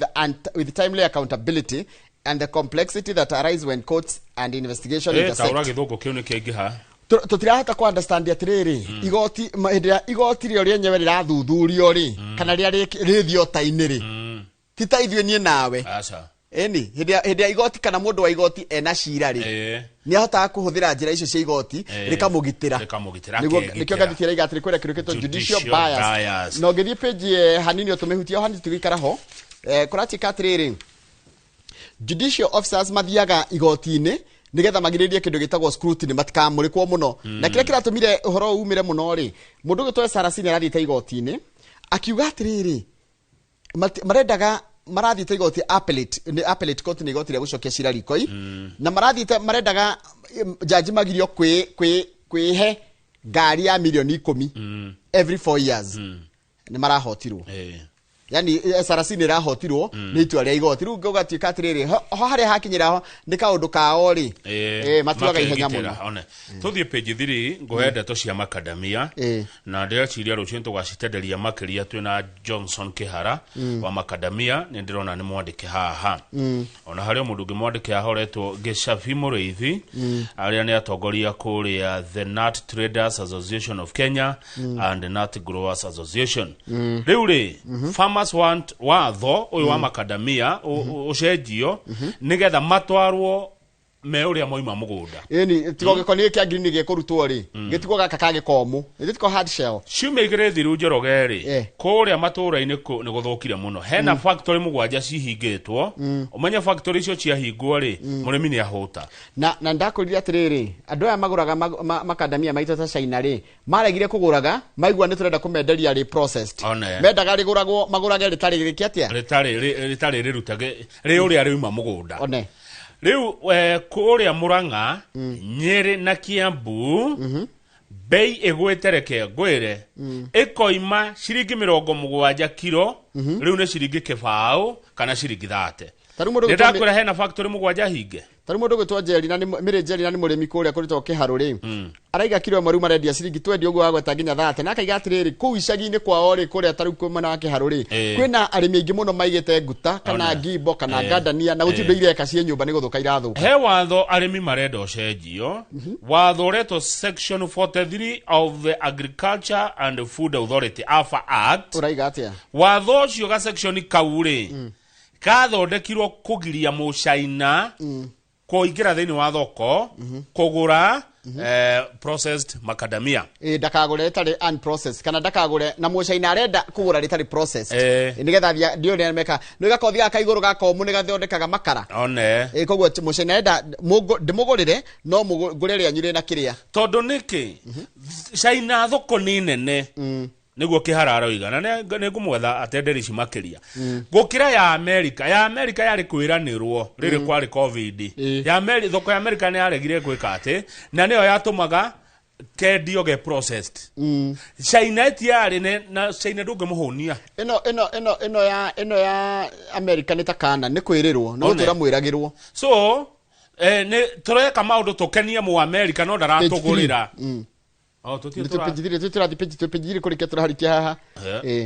with timely accountability and the complexity that arise when courts and investigation intersect. Taũra gĩthũngũ kĩu nĩ kĩaingĩha. Tũtirahota ku understand atĩrĩrĩ, igoti, hĩndĩ ĩrĩa igoti rĩo rĩenyewe rĩrathuthurio rĩ, kana rĩrĩa rĩ thiota-inĩ rĩ, ti ta ithuĩ niĩ nawe. Aca. Ĩni, hĩndĩ ya igoti kana mũndũ wa igoti ena cira rĩ, nĩ ahotaga kũhũthĩra njĩra icio cia igoti, rĩkamũgitĩra. Rĩkamũgitĩra, Nĩguo, akegitĩra. nĩkĩo ngathĩti ĩraiga atĩrĩ, kwĩna kĩndũ gĩtwo judicial Judicial bias. bias. Na ũngĩthiĩ page, hanini ũtũmĩhutie o hanini tũgĩikara ho, kũratuĩka atĩrĩrĩ, judicial officers mathiaga igoti-inĩ nĩgetha magirĩrĩrie kĩndũ gĩtagwo scrutiny, matikamũrĩkwo mũno. Na kĩrĩa kĩratũmire ũhoro ũyũ umĩre mũno rĩ, mũndũ ũgĩtwo Saraceni arathiĩte igoti-inĩ akiuga atĩrĩrĩ, marendaga marathiĩte igoti appellate, nĩ appellate court, nĩ igoti rĩa gũcokia cira rikoi, na marathiĩte marendaga jaji magirio kwĩhe ngari ya milioni 10 every 4 years. Nĩ marahotirwo. Yani SRC nĩ ĩrahotirwo nĩ itua rĩa igoti. Rĩu gũgatuĩka atĩrĩrĩ, ho harĩa hakinyĩra ho nĩ kaũndũ kao rĩ, matuaga ihenya mũno. One tuthiĩ page 3 ngũhe ndeto cia makadamia na ndĩreciria rũciũ tũgacitenderia makĩria twĩna Johnson Kĩhara wa makadamia. Nĩ ndĩrona nĩ mwandĩke haha, ona harĩ o mũndũ ũngĩ mwandĩke haha ũretwo Gĩcabi Mũrĩithi, arĩa nĩ atongoria kũrĩa the Nut Traders Association of Kenya and the Nut Growers Association. Rĩu rĩ, farmers want watho ũyũ wa makadamia ũcenjio nĩgetha matwarwo me ũrĩa moima mũgũnda. Ĩni tigo gĩkoni gĩkĩ kĩa green gĩkũrutwo rĩ, gĩtigwo gaka ka gĩkomũ, gĩtigwo hard shell. Ciumia 2 thiru, Njoroge rĩ, kũrĩa matũũra-inĩ nĩ gũthũkire mũno. Hena factory 7 cihingĩtwo. Ũmenye factory icio ciahingwo rĩ, mũrĩmi nĩ ahũta. Na ndakwĩrire atĩrĩrĩ, andũ aya magũraga makadamia maitũ ta China rĩ, maregire kũgũraga maigua nĩ tũrenda kũmenderia rĩ processed. Mendaga rĩgũragwo, magũrage rĩtarĩ rĩkĩ atĩa, rĩtarĩ rĩrutage rĩ ũrĩa rĩuma mũgũnda. One rĩu kũrĩa Murang'a, Nyĩrĩ na Kiambu bei ĩgwĩte, reke ngwĩre, ĩkoima ciringi 70 kiro, rĩu nĩ ciringi 20 kana ciringi 30. Ta rĩu mũndũ nĩ ndakwĩra hena factory 7 hinge. Ta rĩu mũndũ gwĩtwo Njeri na nĩ Mĩrĩ Njeri na nĩ mũrĩmi kũrĩa kũrĩtwo Kĩharũ rĩ, araiga kiro ĩmwe rĩu marendia ciringi 20 ũguo wagweta nginya 30, na akaiga atĩrĩrĩ, kũu icagi-inĩ kwao rĩ, kũrĩa ta rĩu kwĩ mwena wa Kĩharũ rĩ, kwĩna arĩmi aingĩ mũno maigĩte nguta kana ngimbo kana ngandania, na gũtirĩ ũndũ ireka ciĩ nyũmba, nĩ gũthũka irathũka. He watho arĩmi marenda ũcenjio, watho ũretwo section 43 of the Agriculture and Food Authority, AFA Act. Ũraiga atĩa? Watho ũcio ga section kau rĩ, kathondekirwo kũgiria mũcaina kũingĩra thĩinĩ wa thoko kũgũra processed macadamia. Ndakagũre rĩtarĩ unprocessed, kana ndakagũre, na mũcaina arenda kũgũra rĩtarĩ processed, nĩgetha thiĩ ndiũĩ meka nĩ gakothi gaka igũrũ gakomũ nĩ gathondekaga makara. One Koguo mũcaina arenda ndĩmũgũrĩre, no ngũre rĩanyu rĩna kĩrĩa. Tondũ nĩkĩ China thoko nĩ nene, nĩguo Kĩhara aroiga, na nĩ ngũmwetha atenderi ici makĩria gũkĩra ya America. Ya America yarĩ kwĩranĩrwo rĩrĩ kwarĩ COVID. Ya thoko ya America nĩ yaregire gwĩka atĩ, na nĩyo yatũmaga kendio ge processed. China ĩtiarĩ na China ndũngĩmũhũnia. Ĩno ya America nĩ ta kana nĩ kwĩrĩrwo, nĩ gũtũra mwĩragĩrwo. So nĩ tũreka maũndũ tũkenie mu America, no ndaratũgũrĩra. Oh, tũrathiĩ page 3 kũrĩkia tũrarĩkia haha.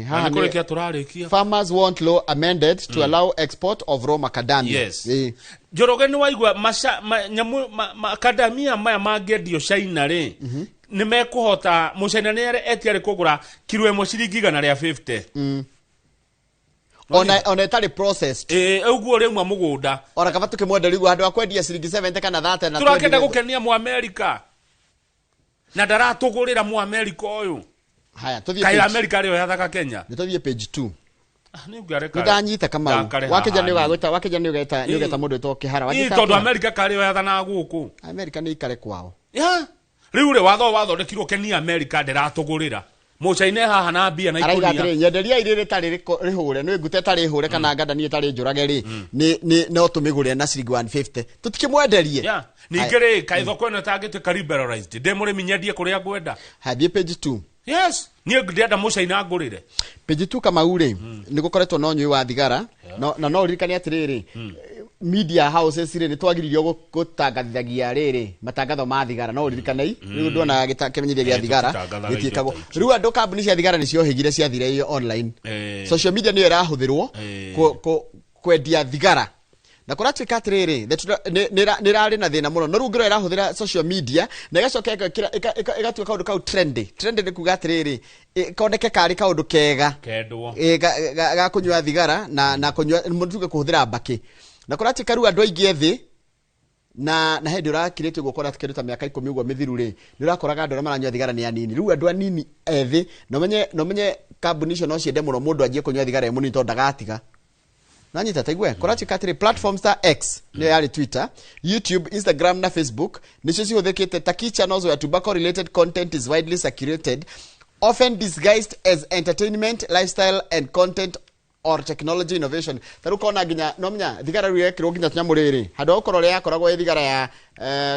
Haha nĩ kũrĩkia tũrarĩkia. Farmers want law amended to allow export of raw macadamia. Yes. Njoroge, nĩ waigua nyamũ macadamia maya mangĩendio China rĩ, nĩ mekũhota mũcaina nĩ etiarĩ kũgũra kiro ĩmwe ciringi 150. Ona ĩtarĩ processed. Ũguo rĩuma mũgũnda. Ona kaba tũkĩmwenderia ũguo handũ ha kwendia ciringi 70 kana 30 na tũrakenda gũkenia mu America. Na ndaratũgũrĩra mu America ũyũ. Haya, tũthiĩ page. America rĩo yathaka Kenya. Nĩ tũthiĩ page 2. Nĩ ndanyita Kamau. Wakĩnja nĩ ũgagwĩta, wakĩnja nĩ ũgeta, nĩ ũgeta mũndũ wĩtwo Kĩhara. Ĩ tondũ America karĩo yathanaga gũkũ. America nĩ ikare kwao. Ya. Rĩu rĩ, watho wathondekirwo kenia America, ndĩratũgũrĩra. Mũcaina haha na mbia na araiga ikũnia. Atĩrĩ, nyenderia irĩ rĩtarĩ rĩhũre, nĩ ngute ĩtarĩ hũre kana ngandania ĩtarĩ njũrage rĩ, nĩ no tũmĩgũre na ciringi 150, tũtikĩmwenderie. Yeah. Ningĩ rĩ, kaĩ thoko ĩno ĩtangĩtuĩka liberalized, ndĩ mũrĩmi nyendie kũrĩa ngwenda? Hathiĩ page 2. Yes, niĩ ndĩrenda mũcaina ngũrĩre. Page 2, Kamau rĩ, nĩ gũkoretwo na ũnyui wa thigara, na no ũririkane atĩrĩrĩ, media houses rĩ, nĩ twagiririo gũtangathithagia rĩrĩ matangatho ma thigara, no ũririkane rĩu ndwonaga kĩmenyithia gĩa thigara gĩtiĩkagwo. Rĩu andũ kambuni cia thigara nĩ ciohĩgire ciathire iyo online. Social media nĩyo ĩrahũthĩrwo kwendia thigara, na kũratuĩka atĩrĩrĩ, nĩ ĩrarĩ na thĩna mũno, no rĩu ngĩrora ĩrahũthĩra social media na ĩgacoka ĩgatua kaũndũ kau trendy. Trendy nĩ kuga atĩrĩrĩ, koneke karĩ kaũndũ kega kendwo ga kũnyua thigara na kũnyua, mũndũ tuge kũhũthĩra mbakĩ, na kũratuĩka rĩu andũ aingĩ ethĩ na hĩndĩ ũrakirĩte ũguo ũkora kĩndũ ta mĩaka 10 ũguo mĩthiru rĩ, nĩ ũrakoraga andũ arĩa maranyua thigara nĩ anini. Rĩu andũ anini ethĩ, no menye kambuni icio no ciende mũno mũndũ anjie kũnyua thigara e mũnini tondũ ndagatiga. Nanyita taigue kũratuĩka atĩrĩ, platforms ta X, nĩyo yarĩ Twitter, YouTube, Instagram na Facebook nĩcio cihũthĩkĩte ta key channels where tobacco related content is widely circulated, often disguised as entertainment, lifestyle and content or technology innovation. Ta rĩu kona nginya no menya thigara rĩu yekĩrwo nginya tũnyamũ rĩrĩ, handũ ha gũkorwo ũrĩa yakoragwo ĩ thigara ya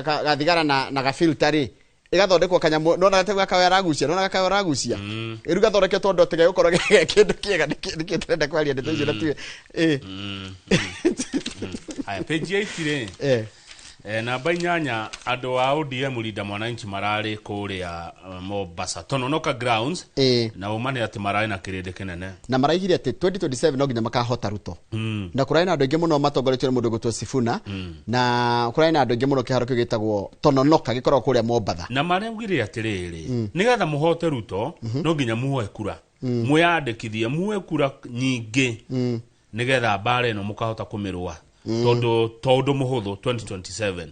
gathigara na gafilter rĩ, Ĩgathondekwo kanyamũ nona gate gakawe aragucia nona gakawe aragucia. Rĩu gathondeketwo ndũ atĩ gegũkorwo ge kĩndũ kĩega nĩkĩo tũrenda kwaria ndeto icio na tiwe. Haya, page 8 rĩ. Namba 8 andũ a ODM Linda Mwananchi mararĩ kũrĩa Mombasa Tononoka Grounds na ũma nĩ atĩ mararĩ na kĩrĩndĩ kĩnene na maraigire atĩ 2027 no nginya makahota Ruto. Na kũrarĩ na andũ aingĩ mũno matongoretio nĩ mũndũ ũgwĩtwo Sifuna. Na kũrarĩ na andũ aingĩ mũno kĩharo kĩu gĩtagwo Tononoka gĩkoragwo kũrĩa Mombatha. Na maraugire atĩrĩrĩ, nĩgetha mũhote Ruto no nginya muoe kura, mwĩyandĩkithie muoe kura nyingĩ nĩgetha mbara ĩno mũkahota kũmĩrũa tondũ mũhũthũ 2027.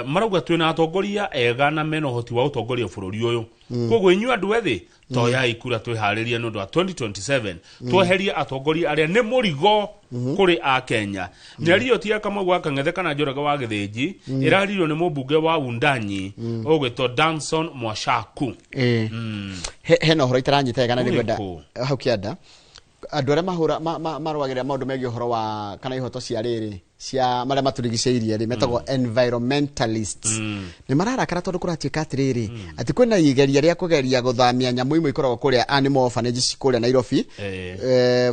Marauga twĩna atongoria ega na mena ũhoti wa ũtongoria bũrũri ũyũ. Koguo inyuĩ andũ ethĩ toyai kura twĩharĩrie nĩ ũndũ wa 2027. Tweherie atongoria arĩa nĩ mũrigo kũrĩ a Kenya. Mĩario ti ya Kamau wa Kang'ethe kana Njoroge wa Gĩthĩnji, ĩraririo nĩ mũmbunge wa Wundanyi ũgwĩtwo Danson Mwashaku. Hena ũhoro itaranyita wega na nĩngwenda Ũrĩkũ? hau kĩanda andũ arĩa mahũra marũagĩrĩra maũndũ megiĩ ũhoro wa kana ihoto cia rĩrĩ cia marĩa matũrigicĩirie rĩ metagwo environmentalists. Nĩ mararakara tondũ kũratuĩka atĩrĩrĩ atĩ kwĩna igeria rĩa kũgeria gũthamia nyamũ imwe ikoragwo kũrĩa animal orphanage kũrĩa Nairobi,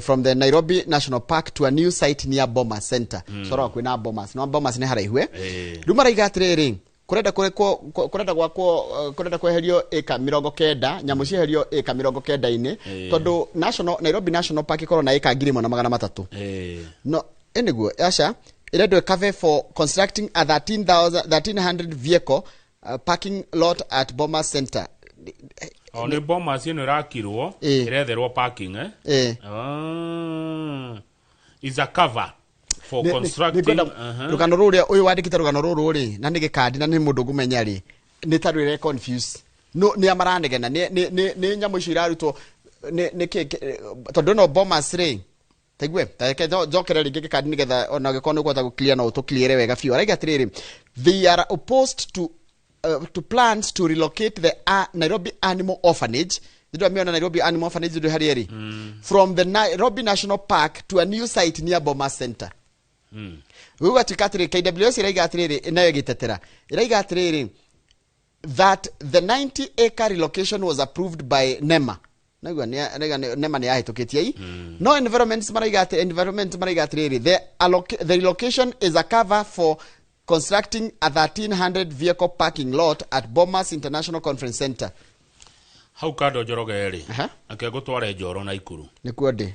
from the Nairobi National Park to a new site near Bomas Center. Soro kwĩna Bomas no Bomas nĩ haraihu rĩu maraiga atĩrĩrĩ kurenda kurekwo kurenda gwakwo kurenda kweherio ĩka 90 nyamũ cieherio ĩka 90-inĩ tondũ National Nairobi National Park ikorwo na ĩka 1300. No ĩnĩguo aca ĩrendwo ĩcover for constructing a 1300 vehicle parking lot at Bomas Center. O nĩ Bomas ĩno ĩrakirwo ĩretherwo parking. Is a cover for constructing. Rũgano rũrĩa ũyũ wandĩkĩte rũgano rũrũ rĩ na nĩ gĩkandi na nĩ mũndũ ngũmenya rĩ nĩ ta rwĩre confuse no nĩ amaranegena nĩ nyamũ icio irarutwo nĩ kĩ tondũ no Bomas rĩ taigue tareke njokere rĩngĩ gĩkandi nĩgetha ona ũngĩkorwo nĩ ũkũhota gũclear no ũtũcleare wega biũ. Araiga atĩrĩrĩ, they are opposed to plans to relocate the Nairobi Animal Orphanage. Ndio ameona Nairobi Animal Orphanage ndio harĩa ĩrĩ from the Nairobi National Park to a new site near Bomas Center. Rĩu gatuĩka atĩrĩrĩ KWS ĩraiga atĩrĩrĩ nayo ĩgĩtetera ĩraiga atĩrĩrĩ that the 90 acre relocation was approved by NEMA. Naigua NEMA nĩ yahĩtũkĩtie i no environments maraiga atĩ environment maraiga atĩrĩrĩ the relocation is a cover for constructing a 1300 vehicle parking lot at Bomas International Conference Center. Hau kando Njoroge rĩ ake ngũtware Njoro na Ikuru nĩkuo ndĩ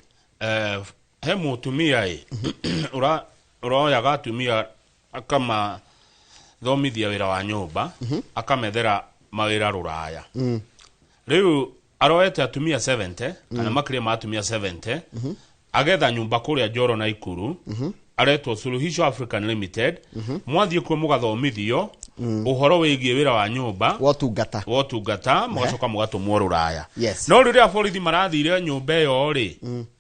he mũtumia ĩ ũroyaga atumia akamathomithia wĩra wa nyũmba akamethera mawĩra rũraya. Rĩu aroete atumia 70 kana makĩria ma atumia 70 agetha nyũmba kũrĩa Njoro na Ikuru aretwo Suluhisho African Limited. Mwathiĩ kuo mũgathomithio ũhoro wĩgiĩ wĩra wa nyũmba wa ũtungata mũgacoka mũgatũmwo rũraya. No rĩrĩa borithi marathire nyũmba ĩyo rĩ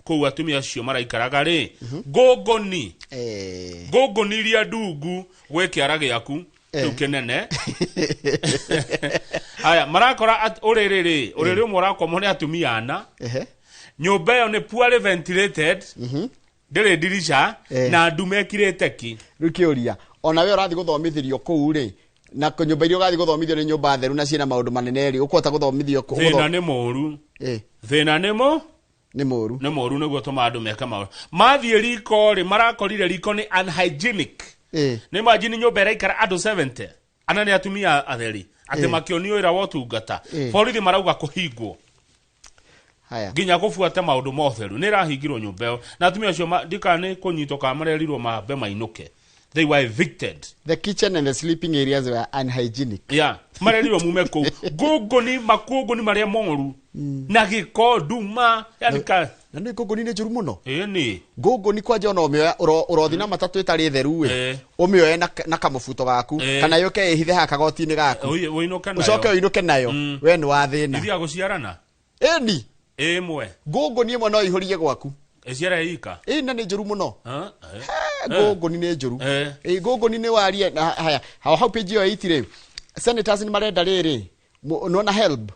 kũu atumia acio maraikaraga rĩ ngũngũni ngũngũni iria ndungu gwĩ kĩara gĩaku kĩu kĩnene. Haya marakora ũrĩrĩ rĩ ũrĩrĩ ũmwe ũrakomwo nĩ atumia ana. Nyũmba ĩyo nĩ poorly ventilated ndĩrĩ ndirica na ndume ĩkirĩte ki. Rĩu kĩũria ona we ũrathiĩ gũthomithĩrio kũu rĩ na nyũmba iria ũgathiĩ gũthomithio nĩ nyũmba theru na ciĩna maũndũ manene rĩ ũkũhota gũthomithio thĩna nĩ mũũru. Thĩna nĩ mũũru nĩ mũũru nĩguo tũma andũ meke maũndũ mathiĩ riko rĩ marakorire riko nĩ unhygienic. Nĩ imagine nyũmba ĩraikara andũ 70 ana nĩ atumia atheri atĩ makĩonio wĩra wa ũtungata. Borithi marauga kũhingwo nginya kũbuata maũndũ ma ũtheru nĩ ĩrahingirwo nyũmba ĩyo na atumia acio ndikana nĩ kũnyitwo kana marerirwo mambe mainũke. They were evicted. The kitchen and the sleeping areas were unhygienic. Yeah, marerirwo mume kũu ngũngũni makũngũni marĩa moru na gĩko nduma yani ka na nĩ ngũngũni nĩ njũru mũno. Ĩni ngũngũni kwanja ona ũmĩoya ũrothi na matatũ ĩtarĩ theru ĩ ũmĩoye na kamũbuto gaku kana yũke ĩhithe haha kagoti-inĩ gaku ũinũke nayo ũcoke ũinũke nayo we nĩ wa thĩna. Ithiaga gũciarana ĩni ĩmwe ngũngũni ĩmwe no ĩihũrie gwaku ĩciara ĩika ĩ na nĩ njũru mũno. Ngũngũni nĩ njũru. Ngũngũni nĩ warie haya hau page ĩyo 8 rĩ senators nĩ marenda rĩrĩ nona help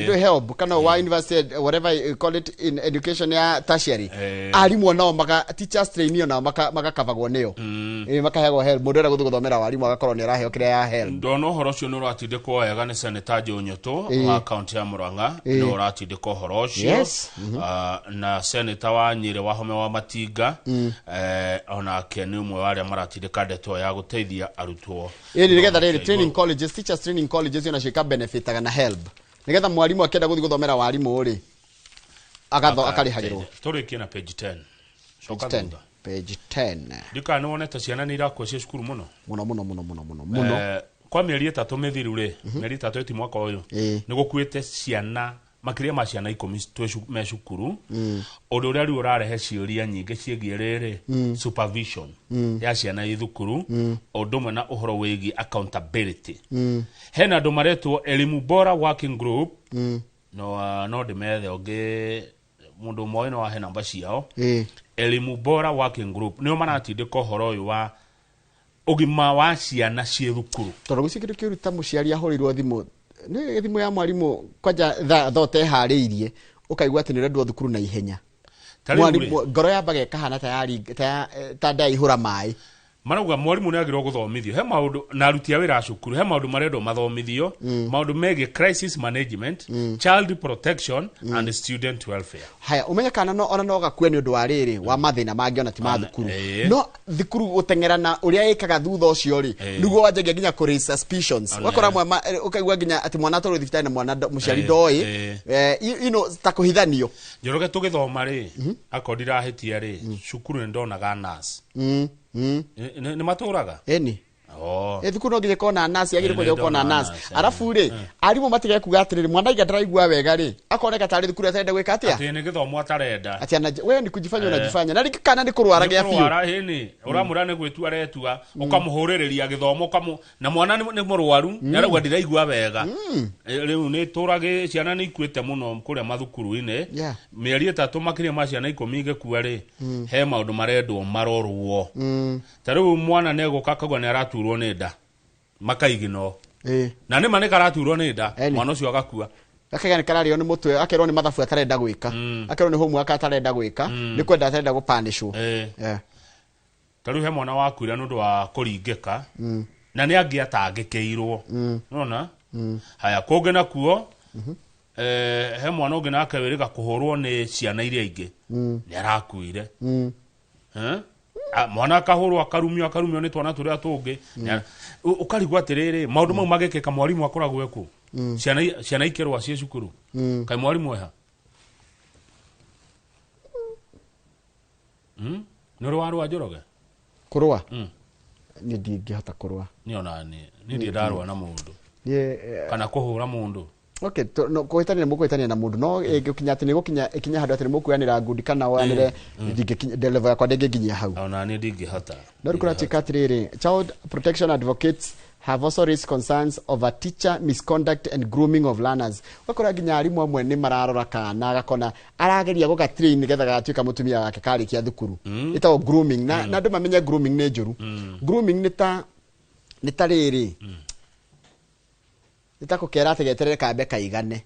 Ndio HELB kana wa university, whatever you call it in education ya tertiary, arimũ nao maka teachers trainee nao magakavagwo nĩyo. Makaheagwo HELB. Mũndũ ũrĩa gũthiĩ gũthomera warimũ agakorwo nĩ araheo kĩrĩa ya HELB. Ndona ũhoro ũcio nĩ ũratindĩkwo wega nĩ Seneta Joe Nyũtũ wa kaunti ya Murang'a, nĩ ũratindĩka ũhoro ũcio. Na seneta wa Nyĩrĩ Wahome wa Matinga, onake nĩ ũmwe wa arĩa maratindĩka ndeto ya gũteithia arutwo. Ĩni nĩgetha rĩrĩ, training colleges, teachers training colleges onacio ikabenefitaga na HELB, nĩgetha mwarimũ akĩenda gũthiĩ gũthomera warimũ rĩ, akarĩhagĩrwo. Tũrĩkie na page 10. Coka Page 10. thutha. Page 10. Ndikana nĩ wonete ciana nĩ irakua ciĩ cukuru mũno. Mũno mũno mũno mũno mũno mũno. Kwa mĩeri 3 mĩthiru rĩ, mĩeri 3 ĩti mwaka ũyũ, nĩ gũkuĩte ciana makĩria ma ciana 10 me cukuru, ũndũ ũrĩa rĩu ũrarehe ciũria nyingĩ ciĩgiĩ rĩrĩ, supervision ya ciana i thukuru, ũndũ ũmwe na ũhoro wĩgiĩ accountability. Hena andũ maretwo Elimu Bora Working Group, no ndĩmethe ũngĩ mũndũ ũmwe no ahe namba ciao. Elimu Bora Working Group nĩo maratindĩka ũhoro ũyũ wa ũgima wa ciana ciĩ thukuru. Tondũ gũcio kĩndũ kĩũru ta mũciari ahũrĩirwo thimũ, nĩ thimũ ya mwarimũ kwanja thaa ũteharĩirie, ũkaigua atĩ nĩ ũrendwo thukuru na ihenya. Ta rĩu rĩ, Mwarimũ ngoro yambaga ĩkahana ta ta ndaihũra maĩ. Marauga mwarimũ nĩ agĩrĩirwo gũthomithio he maũndũ, na aruti a wĩra a cukuru he maũndũ marendwo mathomithio, maũndũ megiĩ crisis management, child protection and student welfare. Haya, ũmenye kana no ona no gakue nĩ ũndũ wa rĩrĩ wa mathĩna mangĩ ona ti ma thukuru, no thukuru gũteng'era na ũrĩa ĩkaga thutha ũcio rĩ, nĩguo wanjagia nginya kũ raise suspicions. Ũgakora ũkaigua nginya atĩ mwana atwarwo thibitarĩ na mwana mũciari ndoĩ, ta kũhithanio. Njoroge, tũgĩthoma rĩ, akorwo ndirahĩtia rĩ, cukuru nĩ ndonaga nurse. Nĩ matũraga. Ĩni. Oh. Thukuru no nginya ĩkorwo na nurse, yagĩrĩirwo Ĩ, kwanja gũkorwo na nĩndona nurse. nurse, Arabu rĩ, arimũ matige kuga atĩrĩrĩ, mwana aiga ndaraigua wega rĩ, akoneka tarĩ thukuru atarenda gwĩka atĩa. Atĩ nĩ gĩthomo atarenda. Atĩ ana we ni kujifanya unajifanya, na rĩngĩ kana nĩ kũrwara gĩa biũ. Kũrwara hĩni ũramwĩra nĩ gwĩtua aretua, ũkamũhũrĩrĩria gĩthomo, na mwana nĩ mũrwaru, nĩ arauga ndiraigua wega. Rĩu nĩ tũragĩ ciana nĩ ikuĩte mũno kũrĩa mathukuru-inĩ. Mĩeri 3 makĩria ma ciana 10 igĩkua rĩ, he maũndũ marendwo marorwo. Ta rĩu mwana nĩ egũka akauga nĩ araturwo nĩ nda, makaigino, na nĩ ma nĩ karaturwo nĩ nda, mwana ũcio agakua. Akaiga nĩ kararĩo nĩ mũtwe, akerwo nĩ mathabu atarenda gwĩka, akerwo nĩ homework atarenda gwĩka, nĩ kwenda atarenda gũpanishwo. Ta rĩu he mwana wakuire nĩ ũndũ wa kũringĩka, na nĩ angĩ atangĩkĩirwo. Nona haya kũngĩ nakuo, he mwana ũngĩ nake wĩrĩga kũhũrwo nĩ ciana iria ingĩ, nĩ arakuire. Mwana akahũrwo, akarumio, akarumio nĩ twana tũrĩa tũngĩ. Ũkarigwo atĩrĩrĩ, maũndũ mau magĩkĩka mwarimũ akoragwo ekũ? Ciana ikĩrũa ciĩ cukuru, kaĩ mwarimũ eha? Nĩ ũrĩ warũa, Njoroge? Kũrũa? Niĩ ndingĩhota kũrũa. Niĩ ona niĩ ndirĩ ndarũa na mũndũ Niĩ, kana kũhũra mũndũ. Okay, no kũhĩtania nĩ mũkũhĩtania na mũndũ, no ĩngĩkinya atĩ nĩ gũkinya ĩkinya handũ atĩ nĩ mũkuoyanĩra ngundi kana woyanĩre, ndingĩkinya level yakwa, ndĩngĩnginyia hau. Ona niĩ ndingĩhota. No rĩu kũratuĩka atĩrĩrĩ, child protection advocates have also raised concerns over teacher misconduct and grooming of learners. Ũgakora nginya arimũ amwe nĩ mararora kana agakona arageria gũga train nĩgetha gagatuĩka mũtumia wake karĩkia thukuru. Ĩtagwo grooming, na andũ mamenye grooming nĩ njũru. Grooming nĩ ta rĩrĩ, nĩ ta gũkera atĩ geterere kambe kaigane.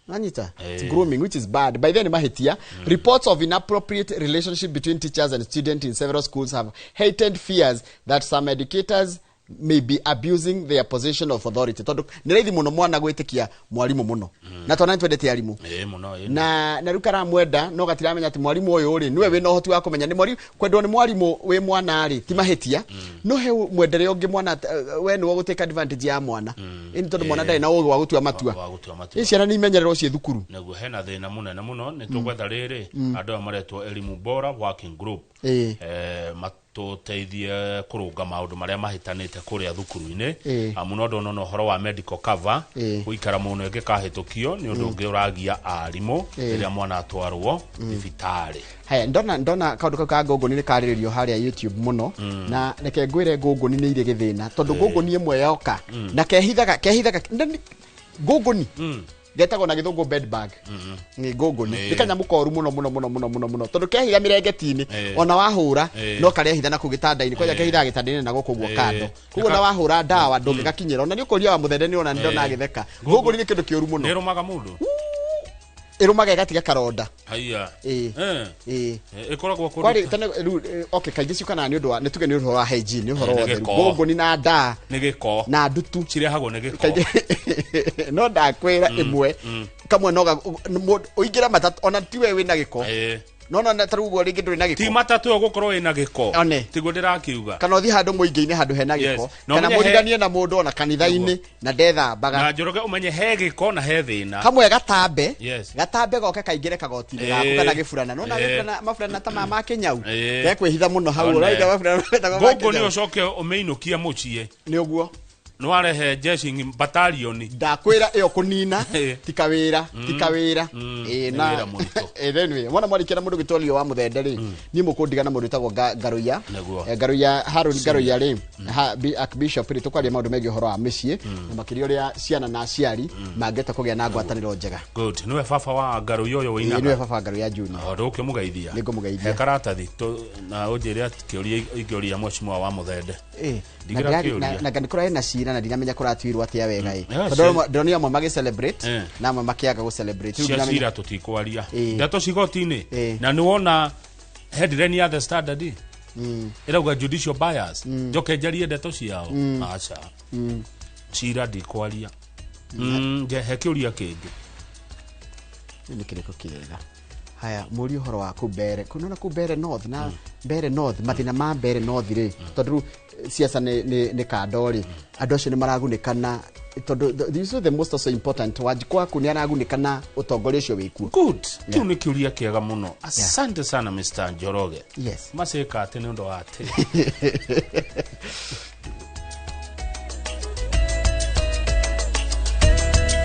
Nanyita? It's grooming, which is bad. By then mahitia, reports of inappropriate relationship between teachers and students in several schools have heightened fears that some educators may be abusing their position of authority. Tondu nĩ raithi mũno mwana gwĩtĩkia mwarimũ mũno. Na twana nĩ twendete arimũ. Ĩ mũno, ĩ. Na rĩu karamwenda no gatiramenya atĩ mwarimũ ũyũ rĩ nĩwe wĩna ũhoti wa kũmenya nĩ mwarimu. Kwendwo nĩ mwarimũ wĩ mwana rĩ ti mahĩtia, no he mwendere ũngĩ mwana, we nĩwe ũgũtake advantage ya mwana. Ĩni tondũ mwana ndarĩ na ũgĩ wa gũtua matua. Wa gũtua matua. Ĩ ciana nĩ imenyererwo ciĩ thukuru. Naguo hena thĩna mũnene mũno. Nĩ tũgwetha rĩrĩ, andũ aya maretwo Elimu Bora Working Group, matũteithie kũrũnga maũndũ marĩa mahĩtanĩte kũrĩa thukuru-inĩ. Amu no ndona ũhoro wa medical cover gũikara mũno ĩngĩkahĩtũkio, nĩ ũndũ ũngĩ ũragia arimũ rĩrĩa mwana atwarwo thibitarĩ. Haya, ndona kaũndũ kau ka ngũngũni nĩ karĩrĩrio harĩa YouTube mũno. Na reke ngwĩre, ngũngũni nĩ irĩ gĩthĩna, tondũ ngũngũni ĩmwe yoka na kehithaga ngũngũni. Getagwo na gĩthũngũ bed bug. Nĩ ngũngũni. Nĩ kanyamũ koru mũno mũno mũno mũno mũno mũno tondũ kehitha mĩrengeti-inĩ ona wahũra no karehitha na kũu gĩtanda-inĩ kwanja kehithaga gĩtanda-inĩ na gũkũ ũguo kando. Koguo na wahũra ndawa ndũngĩgakinyĩra ona nĩ ũkũria wa mũthende nĩ ona ndona agĩtheka. Ngũngũni nĩ kĩndũ kĩũru mũno. Nĩ ĩrũmaga mũndũ. Ĩrũmaga ĩgatiga karonda. Haiya. Ĩĩ. Ĩĩ. Ĩkoragwo kũndũ Kwari tene rĩu okay kaingĩ ciũkanaga nĩ ũndũ wa nĩ tuge nĩ ũhoro wa hygiene nĩ ũhoro Nĩ wa ũtheru. gĩko. Ngũngũni na ndaa nĩ gĩko na ndutu cirehagwo nĩ gĩko. Kaingĩ no ndakwĩra ĩmwe kamwe no ũingĩre matatũ ona tiwe wĩna gĩko no no ta rĩu ũguo rĩngĩ ndũrĩ na Ti gĩko matatũ ĩyo gũkorwo ĩna gĩko. One. Tiguo ndĩrakiuga. Kana ũthiĩ handũ mũingĩ-inĩ handũ hena Yes. gĩko Na kana ũmenye he- mũriganie na mũndũ ona kanitha-inĩ na ndethambaga. Na Njoroge ũmenye he gĩko na he thĩna. Kamwe gatambe Yes. gatambe goke kaingĩre kagoti-inĩ gaku kana gĩburana nona gĩburana maburana ta ma kĩnyau gekwĩhitha mũno hau One. ũraiga maburana metagwo ma Ngũngũ nĩ kĩnyau. ũcoke ũmĩinũkie mũciĩ. Nĩ ũguo. Nĩ warehe jeshi batalioni. Ndakwĩra ĩyo kũnina ti kawĩra ti kawĩra. Ĩĩ, Nĩ na wĩra mũritũ. Ĩĩ, anyway mwana mwarĩkia na mũndũ gwĩtwo Leo wa Mũthende rĩ niĩ mũkũndiga na mũndũ wĩtagwo Ngaruiya. Nĩguo. Ngaruiya Harun Ngaruiya rĩ Archbishop rĩ tũkwaria maũndũ megiĩ ũhoro wa mĩciĩ na makĩria ũrĩa ciana na aciari mangĩhota kũgĩa na ngwatanĩro njega. Good. Nĩwe baba wa Ngaruiya ũyũ Ĩĩ, wĩinaga. nĩwe baba wa Ngaruiya Junior. O ndũkĩmũgeithia. Nĩngũmũgeithia. He karatathi na ũnjĩre atĩ kĩũria ingĩũria mheshimiwa wa Mũthende. Ĩĩ, na Ndigĩra ndĩrari- kĩũria. na nĩ kũrarĩ na cira na ndinamenya kũratuirwo atĩa wega ĩ. Yeah, Tondũ ndĩronire amwe magĩ celebrate na amwe makĩaga gũ celebrate. Rĩu Cia ndinamenya- cira tũtikwaria. Ndeto cigoti-inĩ. Na nĩ wona headline ya The Standard ĩrauga judicial bias. Njoke njarie ndeto ciao. Aca. Cira ndikwaria. Nje he kĩũria kĩngĩ. Nĩ kĩrĩkũ kĩega? Haya, mũri ũhoro wa kũ Mbere. Kũ nĩona kũ Mbere North na Mbere North, mathĩna ma Mbere North rĩ, tondũ rĩu siasa nĩ kando rĩ, andũ acio nĩ maragunĩka na tondũ this is the most also important Wanjikũ waku nĩ aragunĩka na ũtongoria ũcio wĩkuo. Good. Kĩu nĩ kĩũria kĩega mũno. Asante sana Mr. Njoroge. Yes. Macĩka atĩ nĩ ũndũ wa atĩ.